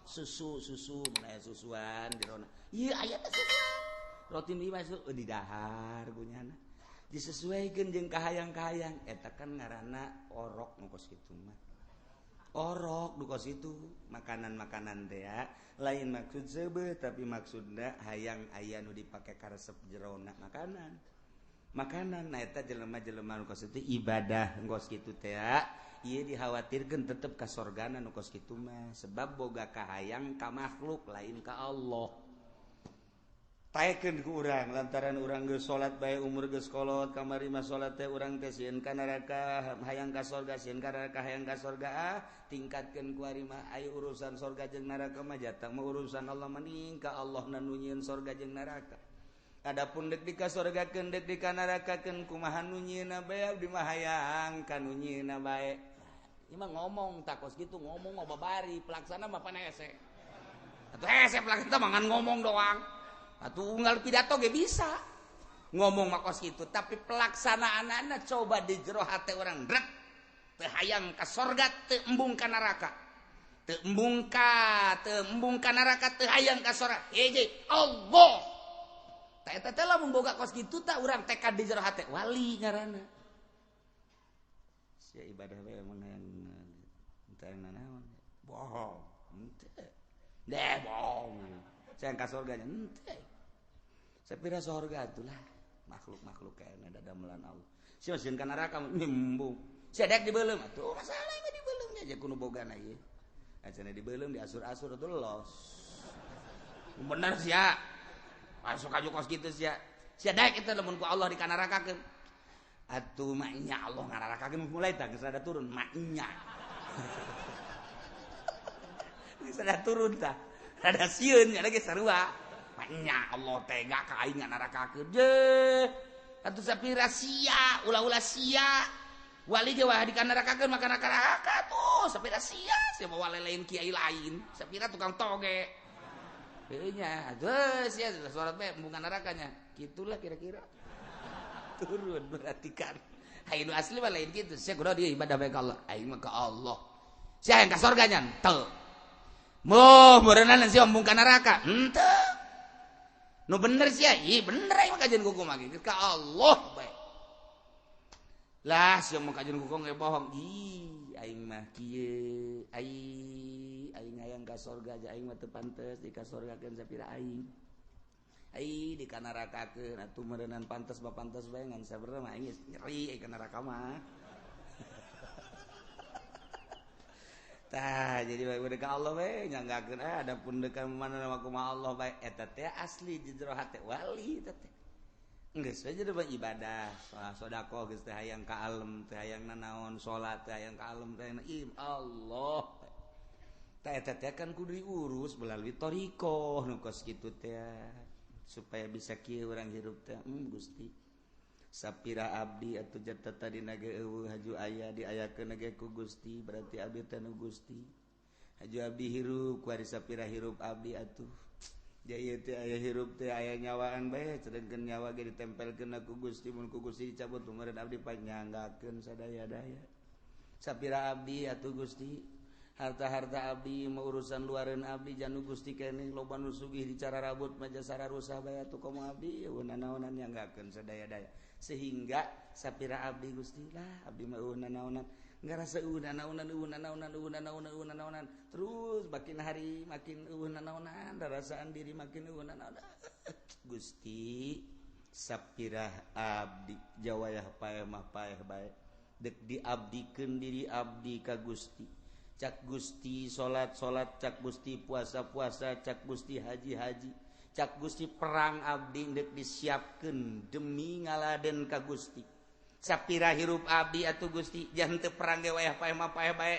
susu susu mun aya susuan jerona. Ieu aya teh susuan. Roti nu ieu masuk didahar ku nyana. Disesuaikeun jeung kahayang-kahayang eta kan ngaranna orok nu kos kitu mah. Orok nu kos itu makanan-makanan teh lain maksud seubeuh tapi maksudna hayang aya nu dipake karesep jerona makanan. Makanan nah eta jelema-jelema nu kos itu ibadah kos kitu teh ieu dikhawatirkeun tetep ka sorgana nu kos kitu mah sebab boga kahayang ka makhluk lain ka Allah. Taekeun ku urang lantaran urang geus salat bae umur geus kolot kamari mah salat teh urang teh sieun ka neraka hayang ka sorga sieun ka neraka hayang ka sorga ah tingkatkeun ku ari mah aya urusan sorga jeung neraka mah jatah mah urusan Allah mending ka Allah nu nyieun sorga jeung neraka. Adapun dek di ka sorgakeun dek di ka nerakakeun kumaha nu nyieunna bae abdi mah hayang ka nu nyieunna bae. Ieu mah ngomong takos kitu ngomong mah babari pelaksana mah pan hese. Atuh hese pelaksana mah ngan ngomong doang. Atuh unggal pidato ge bisa ngomong mah kos kitu tapi pelaksanaanana coba di jero hate urang rek teu hayang ka sorga teu embung ka neraka teu embung ka neraka teu hayang ka sorga hiji Allah Tah eta teh lamun boga kos kitu tah urang tekad di jero hate wali ngaranna. Sia ibadah we emang hayang teu nanaon. Bohong. Henteu. Deh bohong. Saya ka surga nya henteu. Sapira surga atulah makhluk-makhluk kayaknya dadamelan Allah. Sia sieun ka neraka nyembung. Sia dek dibeuleum atuh masalah mah dibeuleum aja kudu bogana ieu. Acana dibeuleum diasur-asur atuh los. Bener sia. Masuk aja kos kitu sia. Sia dek eta lamun ku Allah dikanarakakeun. Atuh maknya Allah ngararakakeun mulai tah geus rada turun maknya. Geus rada turun tah. Rada sieun nya geus sarua. Maknya Allah tega ka aing ngararakakeun. Je. Atuh sapira sia, ulah-ulah sia. Wali ge wah dikanarakakeun maka neraka tuh sapira sia, sia bawa lain kiai lain, sapira tukang toge. Heuh nya, atuh sia salat bae embungan nerakanya. Gitulah kira-kira. Turun berarti kan. Hayu nu asli mah lain kitu. Sia kudu dia ibadah bae ka Allah. Aing mah ka Allah. Sia yang ka sorga nya henteu. Moh meureunana sia embung ka neraka. Henteu. Nu bener sia, ih bener aing mah kajian kuku mah ka Allah bae. Lah sia mah kajian kuku ge bohong. Ih aing mah kieu, aing aing hayang ka sorga aja aing mah teu pantes di ka sorgakeun sapira aing. Ai di kanarakakeun atuh meureunnan pantes mah pantes bae ngan sabenerna mah aing geus nyeri ka neraka mah. Tah jadi bae ka Allah bae nyanggakeun adapun deuk mana mah kumaha Allah bae eta teh asli di jero hate wali eta teh. Geus we jadi ibadah, sedekah geus teh hayang ka alem, teh hayang nanaon, salat teh hayang ka alem, teh hayang im Allah. Tah eta teh kan kudu diurus melalui thariqah nu kos kitu teh supaya bisa kieu urang hirup teh. Gusti sapira abdi atuh jata tadi nage eueuh haju aya diayakeun ge ku Gusti berarti abdi teh nu Gusti. Haju abdi hirup kuari sapira hirup abdi atuh. Jaya teh aya hirup teh aya nyawaan bae sedengkeun nyawa ge ditempelkeun ku Gusti mun ku Gusti dicabut meureun abdi panyanggakeun sadaya-daya. Sapira abdi atuh Gusti harta-harta abdi mau urusan luareun abdi janu Gusti keneh loba nu sugih dicara rabut mah jasara rusah bae atuh komo abdi eueuh nanaonan nyanggakeun sadaya-daya. Sehingga sapira abdi Gusti lah abdi mah eueuh nanaonan ngarasa eueuh nanaonan eueuh nanaonan eueuh nanaonan eueuh nanaonan terus makin hari makin eueuh nanaonan rarasaan diri makin eueuh nanaonan. Gusti sapira abdi jawayah paeh mah paeh bae deuk diabdikeun diri abdi ka Gusti. Cak Gusti salat-salat, cak Gusti puasa-puasa, cak Gusti haji-haji, cak Gusti perang abdi deuk disiapkeun demi ngaladen ka Gusti. Sapira hirup abdi atuh Gusti jangan teu perang ge wayah paeh mah paeh bae.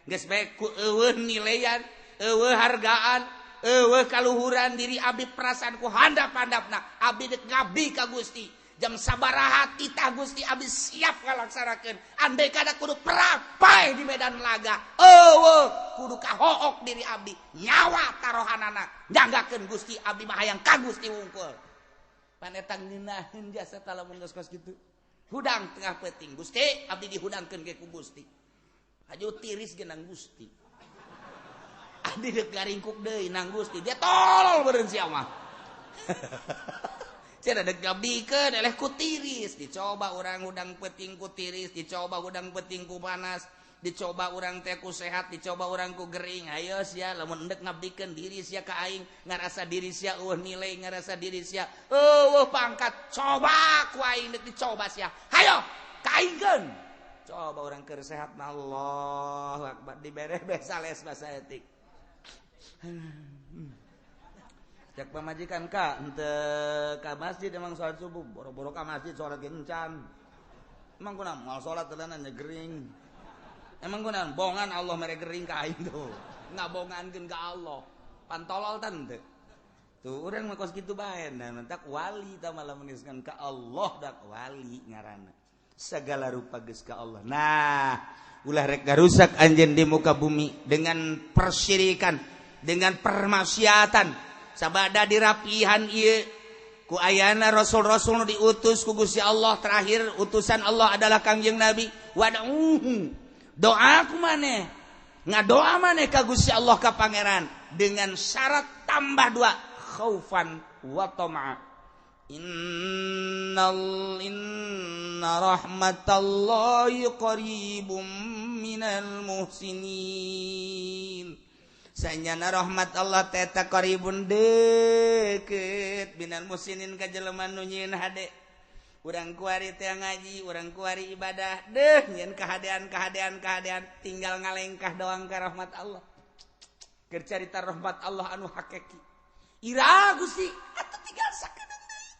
Geus bae ku eueuh nilean, eueuh hargaan, eueuh kaluhuran diri abdi perasaan ku handap-handapna abdi deuk ngabdi ka Gusti. Jam sabaraha titah Gusti abdi siap ngalaksanakeun. Andai kada kudu perang paeh di medan laga. Eueuh kudu kahook diri abdi nyawa tarohanana nyanggakeun Gusti abdi mah hayang ka Gusti wungkul. Pan eta ngeunaheun jasa lamun geus kos kitu. Hudang tengah peuting Gusti abdi dihudangkeun ge ku Gusti. Haju tiris ge nang Gusti. Abdi deuk garingkuk deui nang Gusti. Dia tolol beureun sia mah. Sia deuk ngabdikeun eleh ku tiris, dicoba urang hudang peuting ku tiris, dicoba hudang peuting ku panas, dicoba urang teh ku sehat, dicoba urang ku gering. Ayo sia lamun endek ngabdikeun diri sia ka aing, ngarasa diri sia eueuh nilai, ngarasa diri sia eueuh pangkat, coba ku aing deuk dicoba sia. Hayo ka aingkeun. Coba urang keur sehat mah Allahu akbar dibere besales basa etik. Cek pamajikan ka henteu ka masjid emang salat subuh, boro-boro ka masjid salat ge encan. Emang kunaon moal salat teuleunan nya gering. Emang kunaon bongan Allah mere gering ka aing tuh. Ngabongankeun ka Allah. Pantolol tah henteu. Tuh urang mah kos kitu bae nah mentak wali tah malah meniskan ka Allah dak wali ngaranna. Segala rupa geus ka Allah. Nah, ulah rek garusak anjeun di muka bumi dengan persyirikan, dengan permaksiatan. Sabada dirapihan ieu ku ayana rasul-rasul nu diutus ku Gusti Allah, terakhir utusan Allah adalah Kangjeng Nabi. Wad'uhu, doa ku maneh, ngadoa maneh ka Gusti Allah ka Pangeran dengan syarat tambah dua, khaufan wa tama'a. Innal inna rahmatallahi qaribum minal muhsinin. Sanyana rahmat Allah teh eta qaribun deukeut minal muhsinin ka jelema nu nyieun hade. Urang kuari teh ngaji, urang kuari ibadah, deuh nyieun kahadean kahadean kahadean tinggal ngalengkah doang ka rahmat Allah. Keur carita rahmat Allah anu hakiki. Ira Gusti atuh tinggal sakedeung deui.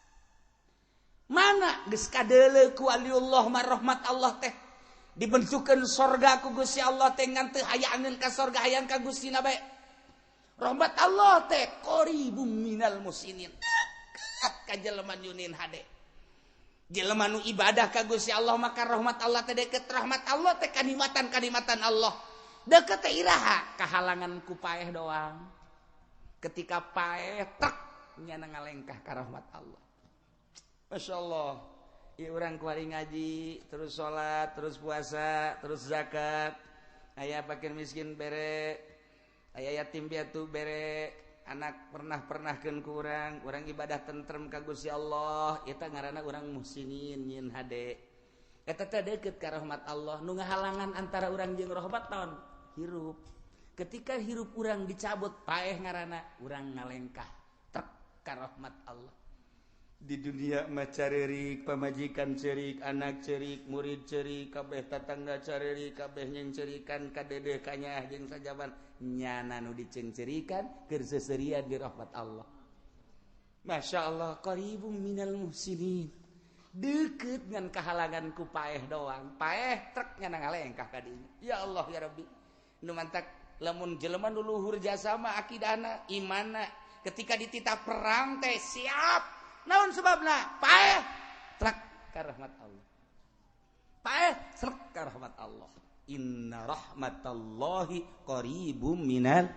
Mana geus kadeuleu ku waliullah mah rahmat Allah teh dibentukeun sorga ku Gusti Allah teh ngan teu hayangeun ka sorga hayang ka Gustina bae. Rahmat Allah teh qaribum minal musinin. Deukeut ka jelema nyieun hade. Jelema nu ibadah ka Gusti Allah maka rahmat Allah teh deukeut. Rahmat Allah teh kanikmatan-kanikmatan Allah. Deukeut teh iraha kahalangan ku paeh doang. Ketika paeh trek nyana ngalengkah ka rahmat Allah. Masya Allah. Ya urang kuari ngaji, terus sholat, terus puasa, terus zakat. Aya fakir miskin bere, aya yatim piatu bere, anak pernah-pernahkeun ku urang, urang ibadah tentrem ka Gusti Allah, eta ngaranna urang muhsinin nyieun hade. Eta teh deukeut ka rahmat Allah. Nu ngahalangan antara urang jeung rahmat naon? Hirup. Ketika hirup urang dicabut paeh ngaranna, urang ngalengkah trek ka rahmat Allah. Di dunia mah carerik, pamajikan cerik, anak cerik, murid cerik, kabeh tatangga carerik, kabeh nyengcerikan kadedeh kanyaah jeung sajaban nyana nu diceungcerikan keur seserian di rahmat Allah. Masya Allah, qaribum minal muhsinin. Deukeut ngan kahalangan ku paeh doang. Paeh trek nyana ngalengkah ka dinya. Ya Allah ya Rabbi. Nu mantak lamun jelema nu luhur jasa mah akidahna, imanna, ketika dititah perang teh siap. Naon sebabna? Paeh trek ka rahmat Allah. Paeh trek ka rahmat Allah. Inna rahmatallahi qaribum minal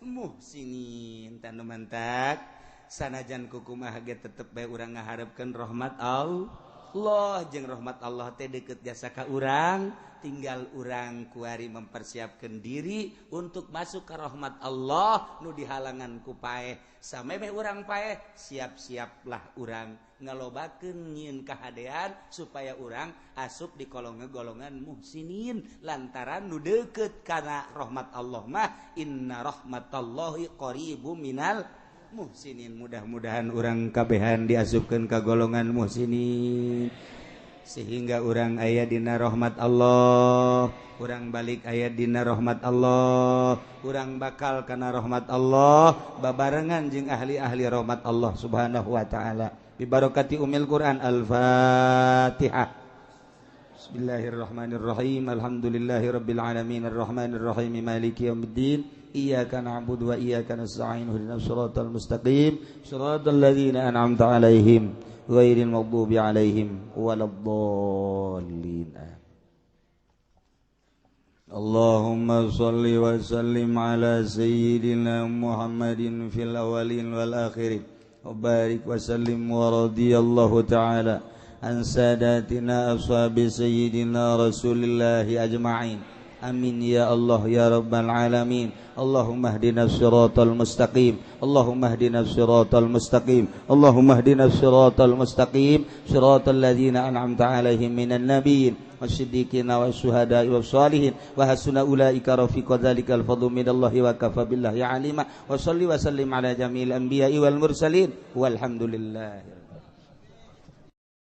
muhsinin. Tanu mantak sanajan kukumaha ge tetep bae urang ngaharepkeun rahmat Allah. Jeung rahmat Allah teh deukeut jasa ka urang, tinggal urang kuari mempersiapkan diri untuk masuk ke rahmat Allah nu dihalangan ku paeh. Samemeh urang paeh, siap-siaplah urang ngalobakeun nyieun kahadean supaya urang asup di golongan muhsinin lantaran nu deukeut kana rahmat Allah mah inna rahmatallahi qaribum minal muhsinin. Mudah-mudahan urang kabehan diasupkeun ka golongan muhsinin sehingga urang aya dina rahmat Allah, urang balik aya dina rahmat Allah, urang bakal kana rahmat Allah babarengan jeung ahli-ahli rahmat Allah subhanahu wa ta'ala. Bi barakati umil Quran. Al-Fatihah. Bismillahirrahmanirrahim. Alhamdulillahirabbil alamin arrahmanirrahim maliki yaumiddin. Iyyaka na'budu wa iyyaka nasta'in ihdinas siratal mustaqim siratal ladzina an'amta 'alaihim ghairil maghdubi 'alaihim waladdallin. Allahumma shalli wa sallim ala sayyidina Muhammadin fil awwalin wal akhirin wa barik wa sallim wa radiyallahu ta'ala an sadatina ashabi sayyidina Rasulillahi ajma'in. Amin ya Allah ya Rabbal alamin. Allahumma ihdinas siratal mustaqim. Allahumma ihdinas siratal mustaqim. Allahumma ihdinas siratal mustaqim. Siratal ladzina an'amta 'alaihim minan nabiyyin wasiddiqina wasyuhada'i wassalihin wa hasuna ulaika rafiqa dzalikal fadlu minallahi wa kafa billahi alima. Wa shalli wa sallim ala jami'il anbiya'i wal mursalin walhamdulillah.